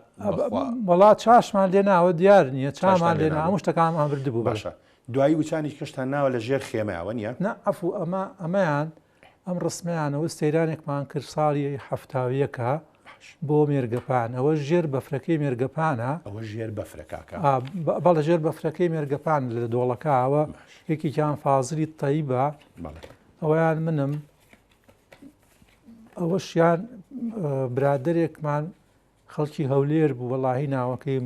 B: وەڵا چاشمان لێ ناوە دیار نییە چامان لێ نا هەموو شتەکانمان بردبوو.
A: باشە دوایی وچانی کەشتان ناوە لە ژێر خێمەیا وەنیە؟
B: نا عەفو ئەمە ئەمەیان ئەم ڕسمەیانەوە سەیرانێکمان کرد ساڵی حەفتاویەکە بۆ مێرگەپان ئەوە ژێر بەفرەکەی مێرگەپانە
A: ئەوە ژێر بەفرە کاکە
B: بەڵێ ژێر بەفرەکەی مێرگەپان لە دۆڵەکەوە یەکێکیان فازلی تەیبە ئەویان منم ئەوەشیان برادێکمان خەڵکی هەولێر بوو وەڵاهی ناوەکەی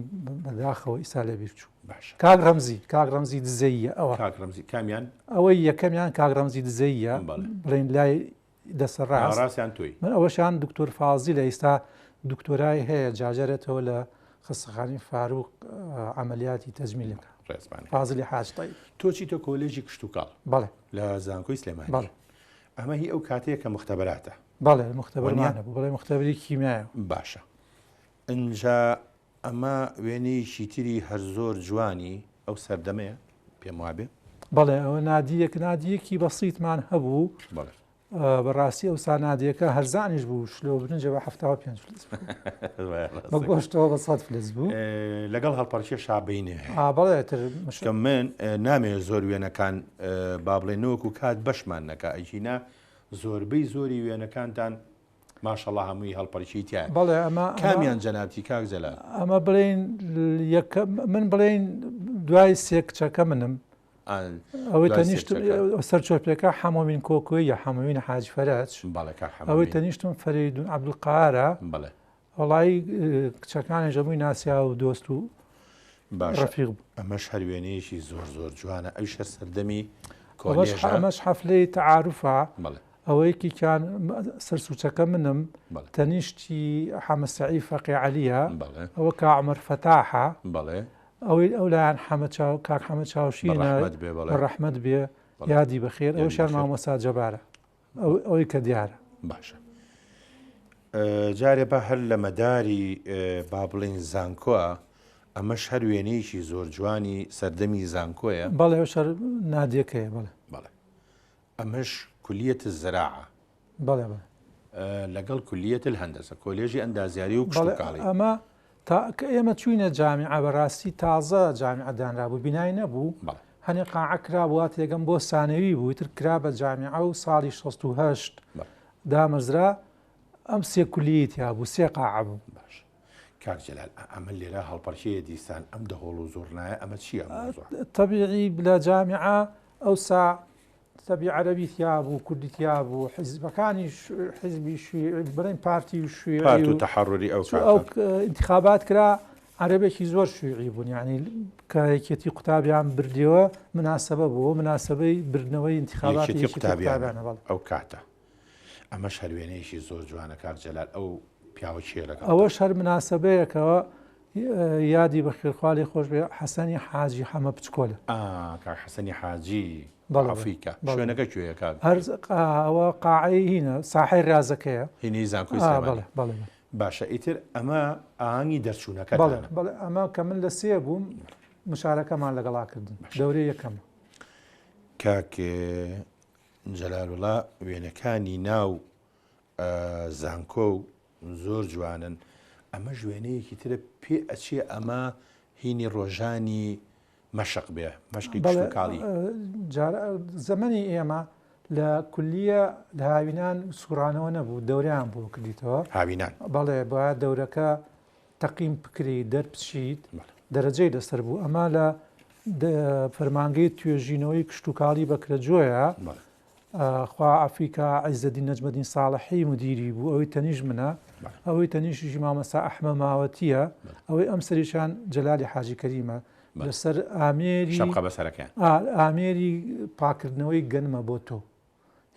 B: بەداخەوە ئیستا لەبیر چوو.
A: باشە.
B: کاک ڕەمزی کاک ڕەمزی دزەییە ئەوە.
A: کاک ڕەمزی کامیان؟
B: ئەوەی یەکەمیان کاک ڕەمزی دزەییە
A: بەڵێ.
B: بڵێین لای دەسە ڕاست.
A: ناوەڕاستیان تۆی.
B: من ئەوەشیان دکتۆر فازیلە ئیستا دکتۆرای هەیە جاجارێتەوە لە خەستەخانەی فاروق عەمەلیاتی تەجمیل دەکا.
A: ڕێزمان هەیە.
B: فازیلی حاج تەیب.
A: تۆ چیتە کۆلێژی کشتوکاڵ.
B: بەڵێ.
A: لە زانکۆی سلێمانی.
B: بەڵێ.
A: ئەمە هی ئەو کاتەیە کە موختەبەراتە.
B: بەڵێ موختەبەرمان هەبوو بەڵێ موختەبەری کیمیایە.
A: باشە ئنجا ئەمە وێنەیەکی تری هەر زۆر جوانی. ئەو سەردەمەیە پێم وابێ.
B: بەڵێ ئەوە نادیەک نادیەکی بەسیتمان هەبوو بەڕاستی ئەو سانادیەکە هەرزانیش بوو شلۆ برنجە بە 75 فلس بە گۆشتەوە بە 100 فلس بوو
A: لەگەڵ هەڵپەرچێ شابینێ
B: بەڵێ تر
A: کە من نامێ زۆر وێنەکان با بڵێ نۆک و کات بەشمان نەکە ئەگینا زۆربەی زۆری وێنەکانتان ماشەڵا هەمووی هەڵپەرچی تایە
B: بەڵێ ئەمە
A: کامیان جەنابتی کاک جەلال؟
B: ئەمە بڵێین یەکەم من بڵێین دوای سێ کچەکە منم ئەوەی تەنیشتم سەر چۆپێکە حەمۆمین کۆکۆیە حەمۆمین حاج فەرەج ئەوەی تەنیشتم فەرەیدون عەبدولقارە وەڵی کچەکانی ژەمووی ناسیا و دۆست و
A: ڕەفیق بوو. ئەمەش هەر وێنەیەکی زۆر زۆر جوانە ئەویش هەر سەردەمی کۆلێژە.
B: ئەمەش حەفلەی تەعاروفە ئەوە یەکێکیان سەر سوچەکە منم تەنیشتی حەمە سەعی فەقێ عەلیە ئەوە کا عومەر فەتاحە ئەوەی ئەو لایەن حەمە چاو کاک حەمە چاوشینە ڕەحمەت بێ یادی بەخێر ئەوشیان مامۆستا جەبارە ئەوەی کە دیارە.
A: باشە جارێ با هەر لە مەداری با بڵێین زانکۆە ئەمەش هەر وێنەیەکی زۆر جوانی سەردەمی زانکۆیە.
B: بەڵێ ئەوش هەر نادیەکەیە بەڵێ.
A: بەڵێ ئەمەش کولیەت الزراعە.
B: بەڵێ بەڵێ.
A: لەگەڵ کولیەت الهندسە کۆلێژی ئەندازیاری و کشتوکاڵی.
B: ئەمە تا کە ئێمە چووینە جامیعە بەڕاستی تازە جامیعە دانرابوو بینای نەبوو هەنێ قاعە کرابوو وا تێگەم بۆ سانەوی بوو ئیتر کرا بە جامیعە و ساڵی 68 دامەزرا ئەم سێ کولیەی تیا بوو سێ قاعە بوو.
A: باش کاک جەلال ئەمە لێرە هەڵپەرکێیە دیسان ئەم دەهۆڵ و زوڕنایە ئەمە چییە ئەم مەوزوعە؟
B: تەبیعی لە جامیعە ئەوسا تەبی عەرەبی تیا بوو کوردی تیا بوو حیزبەکانی حیزبی شیوعی بڵێن پارتی و شیوعی
A: پارت و تەحەڕوری ئەو
B: کاتە ئەو ئینتخابات کرا عەرەبێکی زۆر شیوعی بوون یعنی کە یەکێتی قوتابیان بردیەوە مناسبە بوو مناسبەی بردنەوەی ئینتخابات
A: یەکێتی قوتابیانە ئەو کاتە ئەمەش هەر وێنەیەکی زۆر جوانە کاک جەلال ئەو پیاوە کێ لەگەڵ
B: ئەوەش هەر مناسبەیەکەوە یادی بەخێر خوا لێ خۆش بێ حەسەنی حاجی حەمە بچکۆلە.
A: ئا کاک حەسەنی حاجی بەڵێ ئەفریکا شوێنەکە کوێیە کاک؟
B: هەر ئەوە قاعەی هینە ساحەی ڕازەکەیە
A: هینی زانکۆی سلێمانی
B: بەڵێ بەڵێ
A: باشە ئیتر ئەمە ئاهەنگی دەرچوونەکەتانە
B: بەڵێ بەڵێ ئەمە کە من لە سێ بووم مشارەکەمان لەگەڵا کردن دەورەی یەکەمە.
A: کاک جەلالوڵا وێنەکانی ناو زانکۆ و زۆر جوانن ئەمەش وێنەیەکی ترە پێ ئەچێ ئەمە هینی ڕۆژانی مەشق بێ مەشقی کشتوکاڵی.
B: زەمەنی ئێمە لە کولیە لە هاوینان سوڕانەوە نەبوو دەوریان بۆ کردیتەوە
A: هاوینان
B: بەڵێ با دەورەکە تەقیم بکری دەربچیت دەرەجەی لەسەر بوو ئەمە لە فەرمانگەی توێژینەوەی کشتوکاڵی بەکرەجۆیە خوا عەفوی کا عیزەدین نەجمەدین ساڵحی مدیری بوو ئەوەی تەنیش منە ئەوەی تەنیشیشی مامۆستا ئەحمە ماوەتیە ئەوەی ئەم سەریشان جەلالی حاجی کەریمە لەسەر ئامێری
A: شەپقە بەسەرەکەیان
B: ئامێری پاکردنەوەی گەنمە بۆ تۆ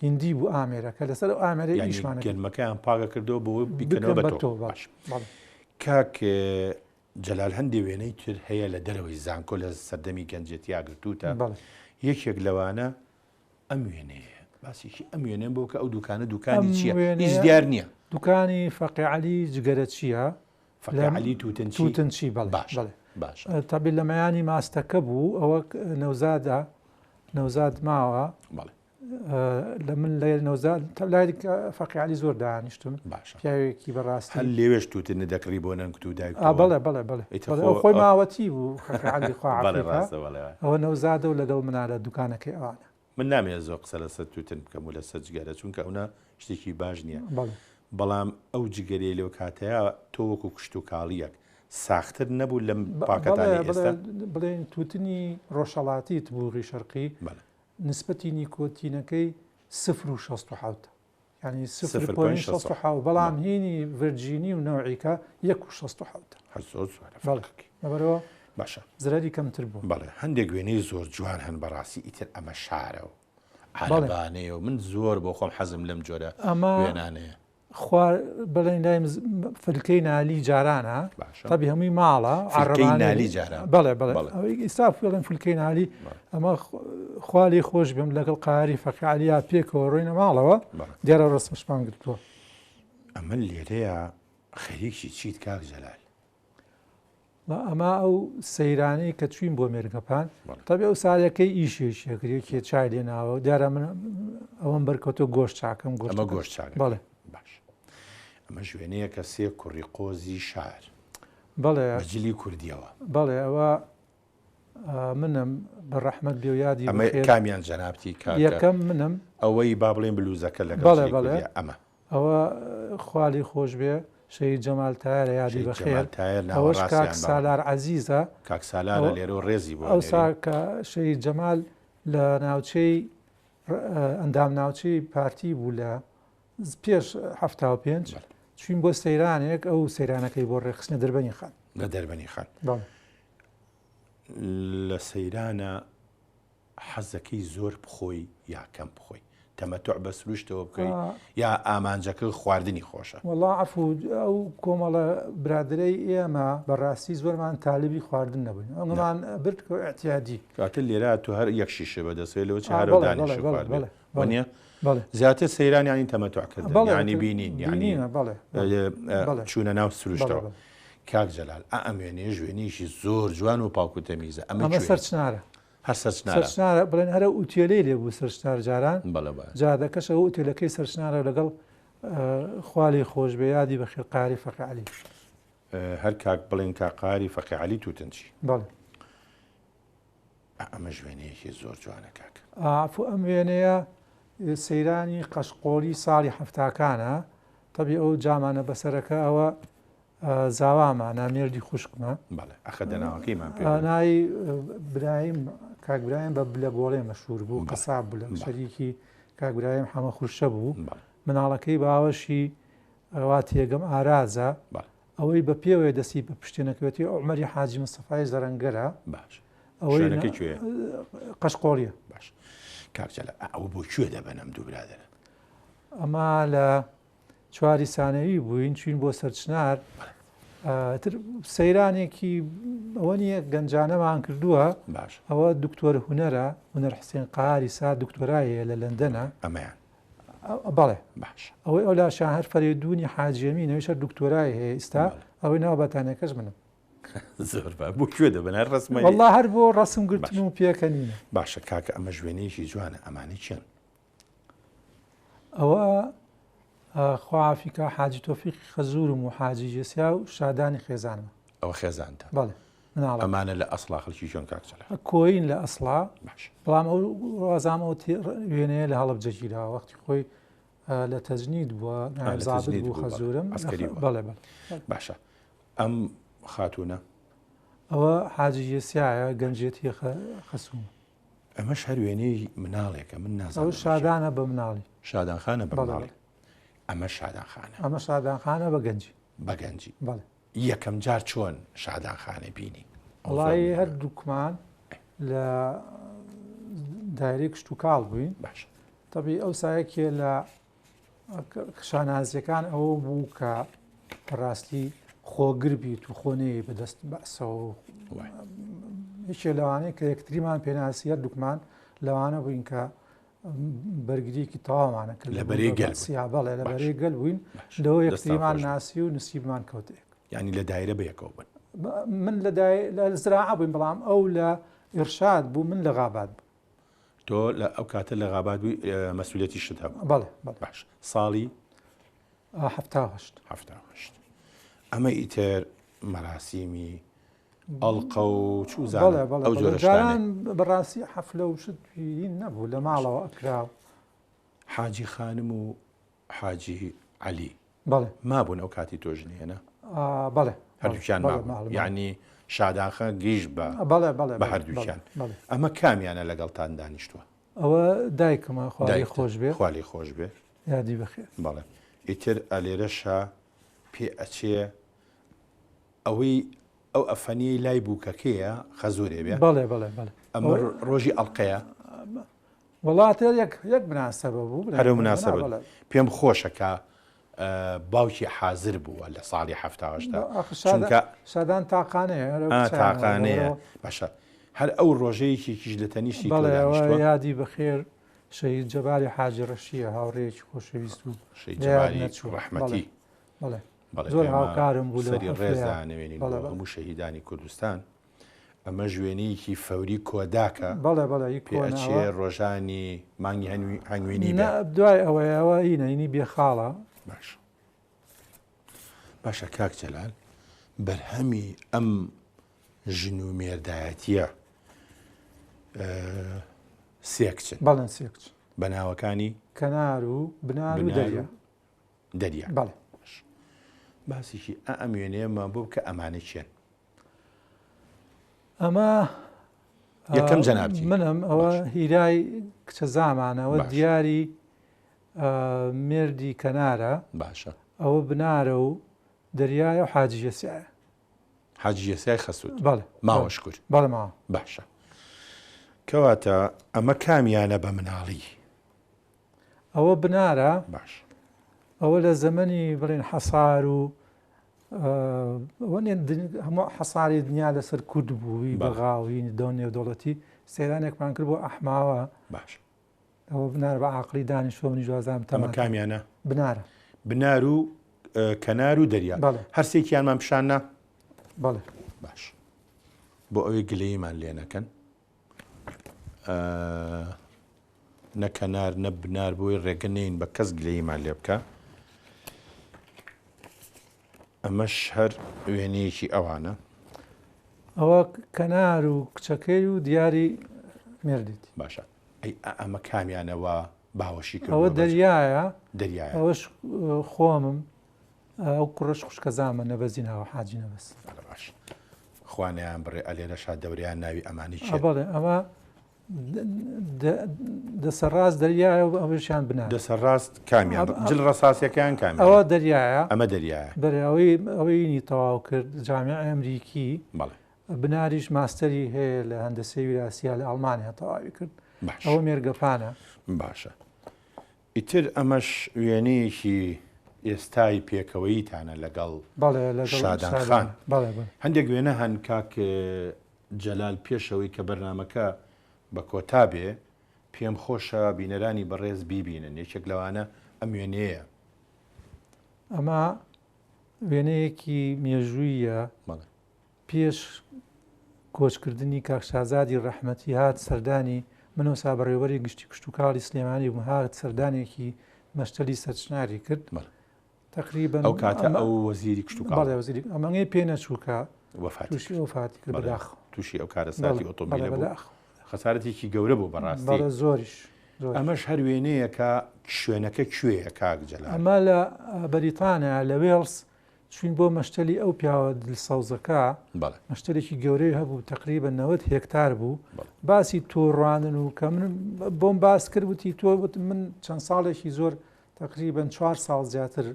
B: هندی بوو ئامێرەکە لەسەر ئەو ئامێرەی ئیشمانە
A: گەنمەکەیان پاکە کردەوە بۆ بیکەنەوە بە تۆ باش کاک جەلال هەندێ وێنەی تر هەیە لە دەرەوەی زانکۆ لە سەردەمی گەنجێتیا گرتووتە یەکێک لەوانە ئەم وێنەیە باسێکی ئەم وێنەیەم بۆ کە ئەو دوکانە دوکانی چییە هیچ دیار نییە
B: دوکانی فەقێ عەلی جگەرە چییە
A: فەقێ عەلی توتنچی
B: توتنچی بەڵێ
A: باش
B: بەڵێ
A: باشە
B: تەبی لە مەیانی ماستەکە بوو ئەوە نەوزادە نەوزاد ماوە
A: بەڵێ
B: لە من لە نەوزاد لای فەقێ عەلی زۆر دانیشتم
A: باشە
B: پیاوێکی بەڕاستی
A: هەر لێوێش توتن دەکڕی بۆ نەنکت و دایک
B: بەڵێ بەڵێ بەڵێ ئەو خۆی ماوەتی بوو فەقێ عەلی خوا
A: بەڵێ ڕاستە بەڵێ
B: ئەوە نەوزادە و لەگەڵ منا لە دوکانەکەی ئەوانە.
A: من نامەوێت زۆر قسە لەسەر توتن بکەم و لەسەر جگەرە چونکە ئەونە شتێکی باش نییە بەڵام ئەو جگەرەی لەو کاتەیە تۆ وەکو کشتوکاڵیەک ساختر نەبوو لەم پاکەتانی ئێستا؟
B: بڵێن توتنی ڕۆژهەڵاتی تبوغی شەرقی نسبەتی نیکۆتینەکەی سفر و 67 یعنی 0.67 بەڵام هینی ڤرجینی و نەوعیکە 1.67
A: هەر زۆر زۆرە
B: بەڵێ لەبەرەوە
A: باشە
B: زرەری کەمتر بوو.
A: بەڵێ هەندێک وێنەی زۆر جوان هەن بەڕاستی ئیتر ئەمە شارە و عەرەبانەیە و من زۆر بۆ خۆم حەزم لەم جۆرە
B: ئەمە
A: وێنانەیە.
B: خوا بڵێن لای فلکەی نالی جارانە تەبی هەمووی ماڵە
A: فلکەی نالی جاران
B: بەڵێ بەڵێ ئیستا بڵێن فلکەی نالی ئەمە خوا لێی خۆش بم لەگەڵ قاری فەقی عەلیا پێکەوە ڕۆینە ماڵەوە دیارە ڕسمشمان گرتووە.
A: ئەمە لێرەیە خەریکی چیت کاک جەلال؟
B: ئەمە ئەو سەیرانەی کە چوین بۆ مێرگەپان تەبی ئەو سارەکەی ئیشێکی کرد یەکێ چای لێ ناوە دیارە من ئەوەم بەرکەوتۆ گۆشت چاکەم
A: گۆشت گۆشت چاک
B: بەڵێ
A: باش ئەمە ژوێنەیە کە سێ کوڕی قۆزی شار
B: بەڵێ
A: بەجلی کوردیەوە
B: بەڵێ ئەوە منم بە ڕەحمەت بێ و یادی
A: ئەمە کامیان جەنابتی
B: کاکە یەکەم منم
A: ئەوەی با بڵێن بلوزەکە لەگەڵ
B: بەڵێ بەڵێ
A: ئەمە
B: ئەوە خوا لێی خۆش بێ شەهید جەمال تایەرە یادی بەخێر ئەوەش کاک سالار عەزیزە
A: کاک سالارە لێرە ڕێزی بۆ
B: ئەوسا کە شەهید جەمال لە ناوچەی ئەندام ناوچەی پارتی بوو لە پێش 75 چوین بۆ سەیرانێک ئەو سەیرانەکەی بۆ ڕێکخستنە دەربەنی خان
A: لە دەربەنی خان لە سەیرانە حەزەکەی زۆر بخۆی یا کەم بخۆی؟ تەمەتوع بە سروشتەوە بکەی یا ئامانجەکە خواردنی خۆشە؟
B: وەڵا عەفو ئەو کۆمەڵە برادەرەی ئێمە بەڕاستی زۆرمان تالبی خواردن نەبووین ئەومان برد ئەعتیادی.
A: کەواتە لێرە تۆ هەر یەک شیشە بەدەستەوەی لەوە چ هەرەو دانیشی خواردبێ وەنیە؟ زیاتر سەیران یانی تەمەتوع کردن یانی بینین یانی چوونە ناو سروشتەوە. کاک جەلال ئا ئەم وێنەیەش وێنەیەکی زۆر جوان و پاک و تەمیزە ئەمە
B: ئەمە سەرچنارە.
A: هەر سەرچنارە.
B: سەرچنارە بڵێن هەرە ئوتێلەی لێ بوو سەرچنار جاران.
A: بەڵێ بەڵێ.
B: جادەکەش ئەوە ئوتێلەکەی سەرچنارە لەگەڵ خوا لێی خۆش بێ یادی بەخێر قاری فەقێ عەلی.
A: هەر کاک بڵێن کاک قاری فەقێ عەلی توتنچی.
B: بەڵێ.
A: ئەمەش وێنەیەکی زۆر جوانە کاک.
B: عەفو ئەم وێنەیە سەیرانی قەشقۆڵی ساڵی حەفتاکانە تەبی ئەو جامانە بەسەرەکە ئەوە زاوامانە مێردی خوشکمە.
A: بەڵێ ئەخە دەناوەکەیمان پێ
B: ناوی برایم کاک برایم بە بلە گۆڵێ مەشهور بوو قەساب بوو لە شەریکی کاک برایم حەمە خورشە بوو مناڵەکەی باوەشی وا تێگەم ئارازە ئەوەی بە پێوەیە دەستی بە پشتێنەکەوێتی عومەری حاجی مستەفای زەرەنگەرە
A: باش ئەوەی کوێ
B: قەشقۆڵیە
A: باش کاک جەلال ئەوە بۆ کوێ دەبەن ئەم دوو برادەرە
B: ئەمە لە چواری سانەوی بووین چوین بۆ سەرچنار تر سەیرانێکی ئەوە نییە گەنجانەمان کردووە
A: باش
B: ئەوە دکتۆر هونەرە هونەر حسێن قاری سا دکتۆرایە لە لەندەنە
A: ئەمەیان
B: بەڵێ
A: باش
B: ئەوەی ئەو لاشان هەر فەرێدونی حاجیەمین ئەویش هەر دکتۆرای هەیە ئیستا ئەوەی ناو بەتانەکەش منم
A: زۆر با بۆ کوێ دەبن هەر ڕسمە
B: والله هەر بۆ ڕسم گرتن و پێکەنینە
A: باشە کاکە ئەمە ژوێنەیەکی جوانە ئەمانە چیان
B: ئەوە خوافیکا حاجی تۆفیقی خەزورم و حاجی جێسیا و شادانی خێزانمە
A: ئەوە خێزانتە
B: بەڵێ مناڵە
A: ئەمانە لە ئەسڵا خەڵکی کوێن کاک جەلال؟
B: کۆیین لە ئەسڵا
A: باش
B: بەڵام ئەو وازام ئەو وێنەیە لە هەڵەبجە گیراوە وەختی خۆی لە تەجنید بووە
A: لە
B: زابط
A: تەجنید
B: بوو
A: بوو، بەڵێ.
B: خەزورم
A: عەسکەری بووە.
B: بەڵێ بەڵێ
A: باشە ئەم خاتوونە
B: ئەوە حاجی یەسیایە گەنجێتی خەسوومە
A: ئەمەش هەر وێنەی مناڵێکە من نازانم
B: ئەو شادانە بە مناڵی
A: شادان خانە بە
B: بەڵێ،
A: مناڵی ئەمە شادان خانە
B: ئەمە شادان خانە بە گەنجی
A: بە گەنجی
B: بەڵێ
A: یەکەم جار چۆن شادان خانەی بینی؟
B: وەڵایی هەردووکمان لە دایرەی کشتوکاڵ بووین
A: باش
B: تەبی ئەو سایەکێ لە شانازیەکان ئەوە بوو کە بەڕاستی خۆگر بیت و خۆ نەیەی بەدەست بەعسەوە یەکێ لەوانەیە کە یەکتریمان پێناسی هەردووکمان لەوانە بووین کە بەرگریەکی تەواومانە کرد
A: لە بەرەی گەل بووین.
B: سیا بەڵێ لە
A: باش.
B: بەرەی گەل بووین
A: باش.
B: لەوە
A: دەستان
B: یەکتریمان
A: خۆش بێ.
B: ناسی و نسیبمان کەوتە یەک.
A: یانی لە دایرە بە یەکەوە بوون.
B: من لە دای لە زراعە بووین بەڵام ئەو لە ئیرشاد بوو من لە غابات بووم.
A: تۆ لە ئەو کاتە لە غابات بووی مەسئولیەتی شت هەبوو.
B: بەڵێ بەڵێ.
A: باش ساڵی؟
B: 78.
A: 78. ئەمە ئیتر مەراسیمی ئەڵقە و چوزانم ئەو جۆرە شتانەی.
B: جاران بەڕاستی حەفلە و شت هین نەبوو لە ماڵەوە ئەکرا.
A: حاجی خانم و حاجی عەلی
B: بەڵێ
A: مابوون ئەو کاتی تۆ ژنی هێنا؟
B: بەڵێ
A: هەردووکیان مابوون یعنی شادانخە گیش بە
B: بەڵێ بەڵێ
A: بە هەردووکیان ئەمە کامیانە لەگەڵتان دانیشتووە؟
B: ئەوە دایکمە خوا لێی خۆش بێ
A: خوا لێی خۆش بێ
B: یادی بەخێر
A: بەڵێ ئیتر ئەلێرەشا پێ ئەچێ ئەوەی ئەو ئەفەنیەی لای بووکەکەیە خەزورێ بێ؟
B: بەڵێ بەڵێ بەڵێ.
A: ئەمە ڕۆژی ئەڵقەیە؟
B: وەڵا تر یەک یەک مناسەبە بوو.
A: هەرو مناسەبە پێم خۆشە کە باوکی حازر بووە لە ساڵی حەفتا هەشتا چونکە
B: شادان تاقانەیە
A: تاقانەیە باشە هەر ئەو ڕۆژەیەکێکیش لە تەنیشتی
B: بەڵێ ئەوە یادی بەخێر شەهید جەباری حاجی ڕەشیە هاوڕێیەکی خۆشەویست و
A: شەهید جەباری ڕەحمەتی
B: بەڵێ. زۆر هاوکارم بوو
A: سەری ڕێز دانەوێنین بۆ هەموو شەهیدانی کوردستان. ئەمەش وێنەیەکی فەوری کۆداکە.
B: بەڵێ بەڵێ ئی
A: پێ ئەچێ ڕۆژانی مانگی هەنگوینی
B: بێ. دوای ئەوەیە ئەوە ئینە ئینی بێخاڵە.
A: باش باشە کاک جەلال بەرهەمی ئەم ژن و مێردایەتیە سێ کچن.
B: بەڵێن سێ کچ.
A: بە ناوەکانی
B: کەنار و بنار و دەریا.
A: دەریا.
B: بەڵێ.
A: باسێکی ئا ئەم وێنەیەمان بۆ بکە ئەمانە کێن؟
B: ئەمە
A: یەکەم جەنابتی
B: منم ئەوە هیرای کچە زامانەوە دیاری مێردی کەنارە
A: باشە
B: ئەوە بنارە و دەریایە و حاجی یەسایە
A: حاجی یەسای خەسوت
B: بەڵێ
A: ماوە شکر
B: بەڵێ ماوە
A: باشە کەواتە ئەمە کامیانە بە مناڵی
B: ئەوە بنارە
A: باش
B: ئەوە لە زەمەنی بڵێن حەسار و هەموو حەساری دنیا لەسەر کورد بووی بەغاوی دەو نێودەوڵەتی سەیرانێکمان کرد بۆ ئەحماوە
A: باش
B: ئەوە بنار بە عقلی دانیشتوە منیش وازانم
A: تەمە کامیانە
B: بنارە
A: بنار و کەنار و دەریا هەرسێکیانمان پیشاننا
B: بەڵێ
A: باش بۆ ئەوەی گلەیمان لێ نەکەن نە کەنار نە بنار بۆی ڕێگە نین بە کەس گلەیمان لێ بکە ئەمەش هەر وێنەیەکی ئەوانە.
B: ئەوە کەنار و کچەکەی و دیاری مێردیتی.
A: باشە ئەی ئەمە کامیانە وا باوەشی کردووە؟
B: ئەوە دەریایە.
A: دەریایە.
B: ئەوەش خۆمم ئەو کوڕەش خوشکەزامە نەبەزی ناوە حاجی نەبەز.
A: بەڵێ باش. خوا نەیان بڕێ ئەلێرەشا دەورەیان ناوی ئەمانی کێن؟
B: بەڵێ ئەمە دەسە ڕاست دەریایە و ئەوەشیان بنار.
A: دەسە ڕاست کامیان؟ جل ڕەساسیەکەیان کامیان؟
B: ئەوە دەریایە.
A: ئەمە دەریایە.
B: بەرێ ئەوەی ئەوەینی تەواو کرد جامیعەی ئەمریکی.
A: بەڵێ.
B: بناریش ماستەری هەیە لە هەندەسەی ویراسیا لە ئەڵمانیا تەواوی کرد.
A: باش.
B: ئەوە مێرگەپانە.
A: باشە. ئیتر ئەمەش وێنەیەکی ئێستای پێکەوەییتانە لەگەڵ
B: بەڵێ لەگەڵ
A: شادان خان.
B: بەڵێ بەڵێ.
A: هەندێک وێنە هەن کاک جەلال پێش ئەوەی کە بەرنامەکە بە کۆتا بێ پێم خۆشە بینەرانی بەڕێز بیبینن یەکێک لەوانە ئەم وێنەیە.
B: ئەمە وێنەیەکی مێژوویە پێش کۆچکردنی کاک شازادی ڕەحمەتی هات سەردانی من ئەوسا بەڕێوەبەری گشتی کشتوکاڵی سلێمانی بووم هات سەردانێکی مەشتەلی سەرچناری کرد تقریبا
A: ئەو کاتە ئەو وەزیری کشتوکاڵ
B: بەڵێ وەزیری ئەمەنگەی پێ نەچوو کە
A: وەفاتی
B: تووشی
A: کرد.
B: وەفاتی کرد
A: بەڵێ
B: بەداخەوە
A: تووشی ئەو کارەساتی
B: بەڵێ
A: ئۆتۆمبیلە
B: بەڵێ
A: بوو
B: بەداخەوە
A: خەسارەتێکی گەورە بوو بەڕاستی
B: بەڵێ زۆریش زۆریش.
A: ئەمەش هەر وێنەیەکە شوێنەکە کوێیە کاک جەلال؟
B: ئەمە لە بەریتانیا لە وێڵز چوین بۆ مەشتەلی ئەو پیاوە دلسەوزەکە
A: بەڵێ.
B: مەشتەلێکی گەورەی هەبوو تقریبا 90 هێکتار بوو
A: بەڵێ.
B: باسی تۆڕانن و کە من بۆم باس کرد وتی تۆ وتم من چەند ساڵێکی زۆر تقریبا چوار ساڵ زیاتر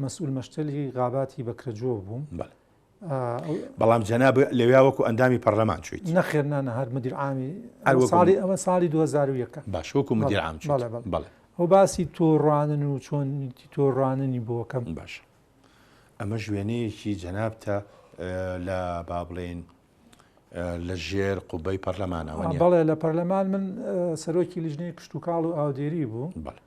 B: مەسئول مەشتەلی غاباتی بەکرەجۆ بووم.
A: بەڵێ. بەڵام جەناب لەویا وەکو ئەندامی پەرلەمان چوویت؟
B: نەخێر نا نا هەر مدیر عامی ئەوە ساڵی ئەوە ساڵی 2001
A: باش وەکو مدیر عام چوویت.
B: بەڵێ بەڵێ.
A: بەڵێ.
B: ئەو باسی تۆڕانن و چۆنیتی تۆڕاننی بۆ کەم.
A: باشە. ئەمەش وێنەیەکی جەنابتە لە با بڵێین لە ژێر قوبەی پەرلەمانەوە نیە؟
B: بەڵێ لە پەرلەمان من سەرۆکی لیژنەی کشتوکاڵ و ئاودێری بووم.
A: بەڵێ.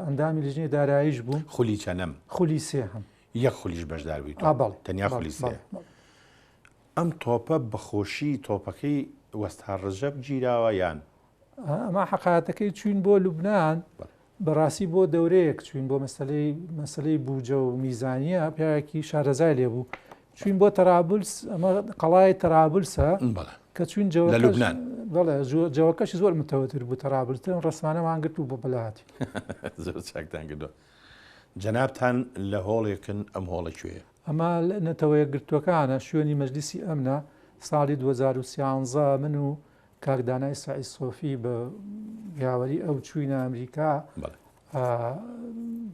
B: ئەندامی لیژنەی داراییش بووم.
A: خولی چەنەم؟
B: خولی سێهەم.
A: یەک خولیش بەشدار بووی تۆ؟
B: بەڵێ.
A: تەنیا خولی سێ. ئەم تۆپە بەخۆشی تۆپەکەی وەستا ڕەجەب گیراوە یان؟
B: ئەمە حەقایەتەکەی چوین بۆ لوبناان بەڕاستی بۆ دەورەیەک چوین بۆ مەسلەی مەسلەی بوجە و میزانیە پیاوێکی شارەزای لێ بوو چوین بۆ تەرابلس ئەمە قەڵای تەرابلسە کە چوین
A: لە لوبناان
B: بەڵێ جەوەکەشی زۆر متەوەتر بوو تەرابلتن ڕسمانەمان گرت و بۆ بەلاتی
A: زۆر چاکتان کردووە جەنابتان لە هۆڵێکن ئەم هۆڵە کوێیە؟
B: ئەمە نەتەوە یەکگرتووەکانە شوێنی مەجلیسی ئەمنە ساڵی 2013 من و کاک دانای سەعید سۆفی بە یاوەری ئەو چووینە ئەمریکا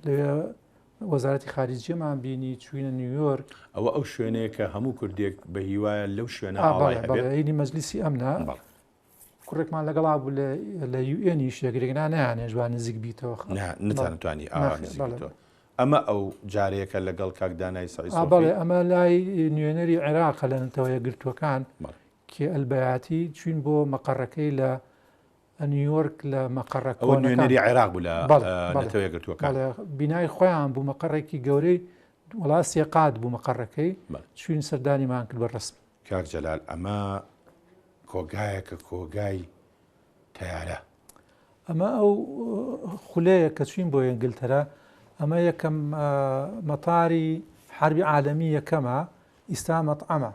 B: لەوێ وەزارەتی خارجیەمان بینی چوینە نیویۆرک.
A: ئەوە ئەو شوێنەیە کە هەموو کوردێک بە هیوایە لەو شوێنە ئاڵای هەبێت.
B: بەڵێ ئینی مەجلیسی ئەمنە. کوڕێکمان لەگەڵا بوو لە یوئێنیش یەکرێک نا نەیانێژ وا نزیک بیتەوە.
A: نا نەتانتوانی ئاوا نزیک بیتەوە. ئەمە ئەو جارەیە کە لەگەڵ کاک دانای سەعید سۆفی.
B: بەڵێ ئەمە لای نوێنەری عێراقە لە نەتەوە یەکگرتووەکان کێ ئەلبەیاتی چوین بۆ مەقەڕەکەی لە نیویۆرک لە مەقەڕە
A: ئەوە نوێنەری عێراق بوو لە نەتەوە یەکگرتووەکان.
B: بەڵێ بینای خۆیان بوو مەقەڕێکی گەورەی وڵا سێقات بوو مەقەڕەکەی چوین سەردانیمان کرد بە ڕسم.
A: کاک جەلال ئەمە کۆگایەکە کۆگای تەیارە.
B: ئەمە ئەو خولەیە کە چوین بۆ ئینگلتەرا ئەمە یەکەم مەتاری حربی عالەمی یەکەمە ئیستا مەطعەمە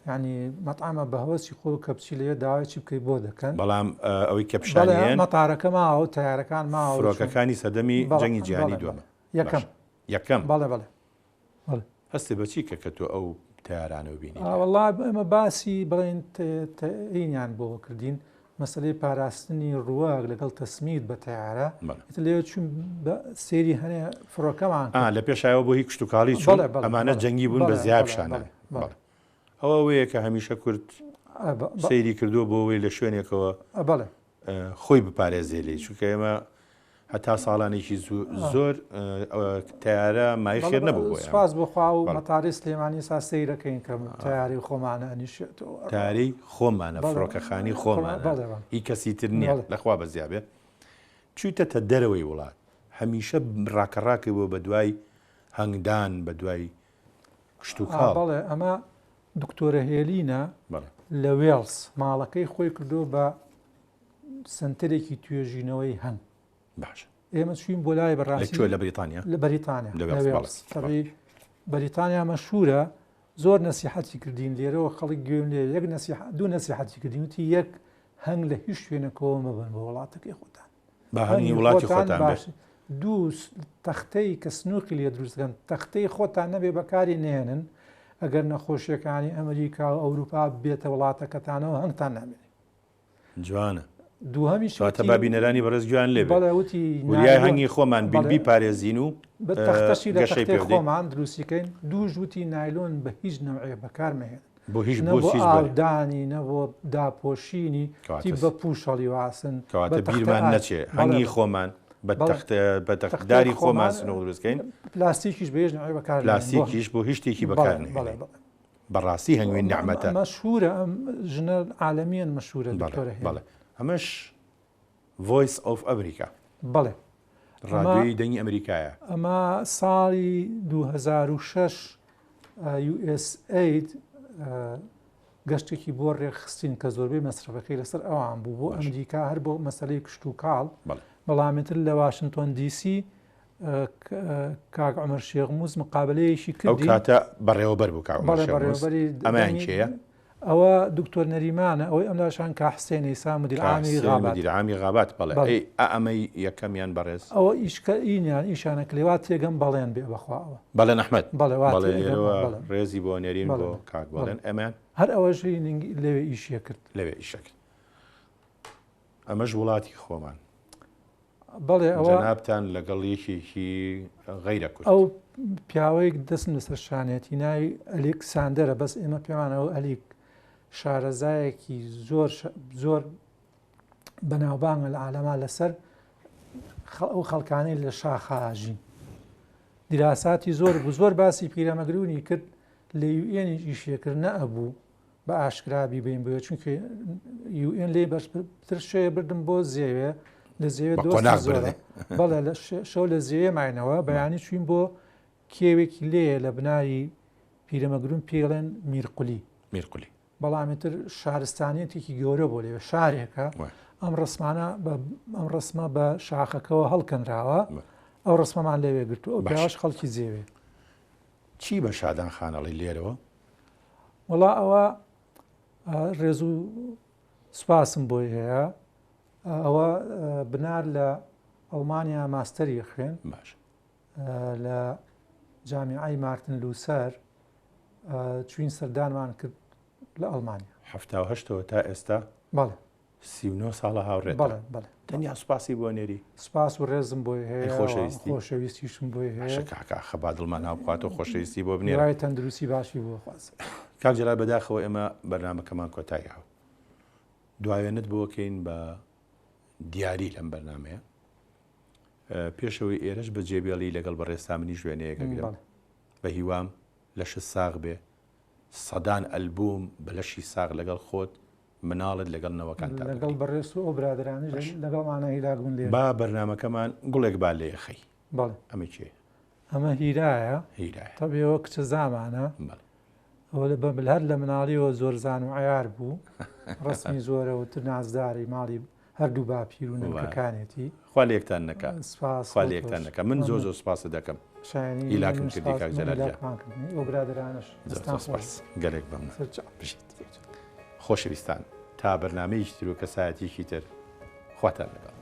B: یعنی مەطعەمە بە هەوەسی خۆ کە بچی لەوێ داوای چی بکەی بۆ دەکەن.
A: بەڵام ئەوەی کە پیشانیان
B: مەتارەکە ماوە و تەیارەکان ماوە
A: فرۆکەکانی سەردەمی جەنگی جیهانی دووەمە
B: یەکەم
A: یەکەم
B: بەڵێ بەڵێ
A: هەستێ بە چی کە کە تۆ ئەو تەیارانەو بینی؟
B: وەڵا ئێمە باسی بڵێن تەئینیان بۆ کردین مەسەلەی پاراستنی ڕووەک لەگەڵ تەسمید بە تەیارە ئیتر لەوێ چوون بە سەیری هەنێ فڕۆکەمان
A: کرد. لە پێشایەوە بۆ هی کشتوکاڵی چوون ئەمانە جەنگی بوون بە زیاب شانە ئەوە ئەوەیە کە هەمیشە کورد سەیری کردووە بۆ ئەوەی لە شوێنێکەوە خۆی بپارێزێ لێی چونکە ئێمە هەتا ساڵانێکی زۆر تەیارە مای خێر نەبوو بۆ
B: سپاس بۆ خوا و مەتاری سلێمانی سا سەیرەکەین کە تەیارەی خۆمانە ئەنیشێتەوە
A: تاری خۆمانە فڕۆکەخانی خۆمانە هی کەسی تر نییە لەخوا بەزیا بێ چوویتەتە دەرەوەی وڵات هەمیشە ڕاکەڕاکەی بۆ بە دوای هەنگدان بە دوای کشتوکاڵ
B: بەڵێ ئەمە دکتۆرە هێلینە لە وێڵز ماڵەکەی خۆی کردو بە سەنتەرێکی توێژینەوەی هەن.
A: باشە.
B: ئێمە چوین بۆ لای بەڕاستی.
A: لە کوێ لە بەریتانیا؟
B: لە بەریتانیا لە وێڵز. تەبعی بەریتانیا مەشهورە زۆر نەسیحەتی کردین لێرەوە خەڵک گوێم لێ یەک نەسیحە دوو نەسیحەتی کردین وتی یەک هەنگ لە هیچ شوێنێکەوە مەبەن بۆ وڵاتەکەی خۆتان.
A: با هەنگی وڵاتی خۆتان باش.
B: دوو تەختەی کە سنووقی لێ دروست دەکەن تەختەی خۆتان نەبێ بەکاری نێنن ئەگەر نەخۆشیەکانی ئەمریکا و ئەوروپا بێتە وڵاتەکەتانەوە هەنگتان نامێنێ.
A: جوانە.
B: دووهەمیش
A: واتە با بینەرانی بەڕێز گوێیان لێ بێت.
B: بەڵێ وتی
A: وریای هەنگی خۆمان بین بیپارێزین و
B: بە تەختەشی لە تەختەی خۆمان دروستی کەین. دووش وتی نایلۆن بە هیچ نەوعێ بەکار مەهێنن.
A: بۆ هیچ
B: نە بۆ ئاودانی نە بۆ داپۆشینی تی بە پووشەڵی واسن.
A: کەواتە بیرمان نەچێ هەنگی خۆمان بە تەختە بە تەختداری خۆمان سنوق دروست کەین.
B: پلاستیکیش بە هیچ نەوعێ بەکار
A: پلاستیکیش بۆ هیچ شتێکی بەکار نەهێنین. بەڕاستی هەنگوین نیعمەتە.
B: مەشهورە ئەم ژنە عالەمیەن مەشهورە دکتۆرە هێمن.
A: بەڵێ ئەمەش Voice of America.
B: بەڵێ.
A: ڕادیۆی دەنگی ئەمریکایە.
B: ئەمە ساڵی 2006 USAID گەشتێکی بۆ ڕێکخستین کە زۆربەی مەسرەفەکەی لەسەر ئەوان بوو بۆ ئەمریکا هەر بۆ مەسەلەی کشتوکاڵ بەڵام تر لە واشنتۆن دیسی کاک عومەر شێخ موس مقابلەیەکی
A: کردی. ئەو کاتە بەڕێوەبەر بوو کاک عومەر شێخ موس. ئەمەیان کێیە؟
B: ئەوە دکتۆر نەریمانە، ئەوەی ئەم لاشان کا حسێن ئیسا مدیر عامی غابات.
A: مدیر عامی غابات بەڵێ. ئەی ئا ئەمەی یەکەمیان بەڕێز؟
B: ئەوە ئیشکە ئینیان ئیشانە کە لێوا تێگەم بەڵێن بێ بەخوا ئەوە.
A: بەڵێن ئەحمەد.
B: بەڵێ وا
A: بەڵێ لێرەوە ڕێزی بۆ نێرین بۆ کاک بەڵێن. ئەمەیان؟
B: هەر ئەوەش لەوێ ئیشیە کرد.
A: لەوێ ئیشە کرد. ئەمەش وڵاتی خۆمان.
B: بەڵێ ئەوە
A: جەنابتان لەگەڵ یەکێکی غەیرە کورد.
B: ئەو پیاوەی دەستم لەسەر شانێتی ناوی ئەلیک ساندەرە بەس ئێمە پێمانەوە ئەلیک شارەزایەکی زۆر زۆر بەناوبانگە لە عالەما لەسەر ئەو خەڵکانەی لە شاخا ئاژین دیراساتی زۆر بوو زۆر باسی پیرەمەگرونی کرد لە یوئێنیش ئیشێ کرد نەئەبوو بە ئاشکرا بیبەین بۆیە چونکە یوئێن لێی بەرزتر شەوێ بردم بۆ زێوێ لە زێوێ دۆستی زۆرە بەڵێ لە شەو لە زێوێ ماینەوە بەیانی چوین بۆ کێوێکی لێیە لە بناری پیرەمەگرون پێڵێن میرقولی
A: میرقولی
B: بەڵام تر شارستانیەتێکی گەورە بۆ لەوێ شارێکە ئەم ڕسمانە ئەم ڕسمە بە شاخەکەوە هەڵکەنراوە ئەو ڕسمەمان لەوێ گرتو ئەو پیاوەش خەڵکی زێوێ
A: چی بە شادان خانەڵی لێرەوە؟
B: وەڵا ئەوە ڕێز و سوپاسم بۆی هەیە ئەوە بنار لە ئەڵمانیا ماستەری خوێن
A: باش
B: لە جامیعی مارتن لوسەر چوین سەردانمان کرد لە ئەڵمانیا
A: هەشتەوە تا ئێستا
B: بەڵێ
A: 39 ساڵە هاوڕێتە.
B: بەڵێ بەڵێ.
A: تەنیا سوپاسی بۆ نێری؟
B: سوپاس و ڕێزم بۆی هەیە.
A: ئەی خۆشەویستی؟
B: خۆشەویستیشم بۆی هەیە.
A: باشە کاکە ئاخە با دڵمان ئاو بخواتەوە خۆشەویستی بۆ بنێرە.
B: هیوای تەندروستی باشی بۆ خوازم.
A: کاک جەلال بەداخەوە ئێمە بەرنامەکەمان کۆتایی هات. دواوێنت بۆ کەین بە دیاری لەم بەرنامەیە. پێشەوەی ئێرەش بە جێبێڵی لەگەڵ بەڕێزتا منیش وێنەیەک ئەگرم. بە هیوام لەشت ساغ بێ سەدان ئەلبووم بە لەشی ساغ لەگەڵ خۆت مناڵت لەگەڵ نەوەکانتا
B: لەگەڵ
A: بگری.
B: بەڕێزت و ئەو برادەرانەش
A: باش.
B: لەگەڵمانە هیلاک بوون لێرە.
A: با بەرنامەکەمان گوڵێک با لێ خەی.
B: بەڵێ.
A: ئەمە کێیە؟
B: ئەمە هیرایە.
A: هیرایە.
B: تەبی ئەوە کچە زامانە.
A: بەڵێ.
B: ئەوە لە بە هەر لە مناڵیەوە زۆرزان و عەیار بوو. ڕەسمی زۆرە و تر نازداری ماڵی هەردوو باپیر و نەنکەکانێتی.
A: خوا لێکتان نەکا.
B: سپاس
A: خوا
B: بۆ
A: لێکتان
B: تۆش.
A: نەکا. من زۆر
B: مەمنون.
A: زۆر سپاست دەکەم.
B: شایەنی
A: هیلاکم
B: منیش
A: کردی
B: سپاس
A: کاک
B: من
A: جەلال گیان.
B: هیلاکمان کردنی. ئەو برادەرانەش.
A: زۆر
B: دەستان
A: زۆر
B: خۆش
A: سپاس.
B: بێ.
A: گەلێک مەمنون.
B: سەرچاو.
A: بژیت. خۆشەویستان تا بەرنامەیەکی تر و کەسایەتیەکی تر خواتان لەگەڵ.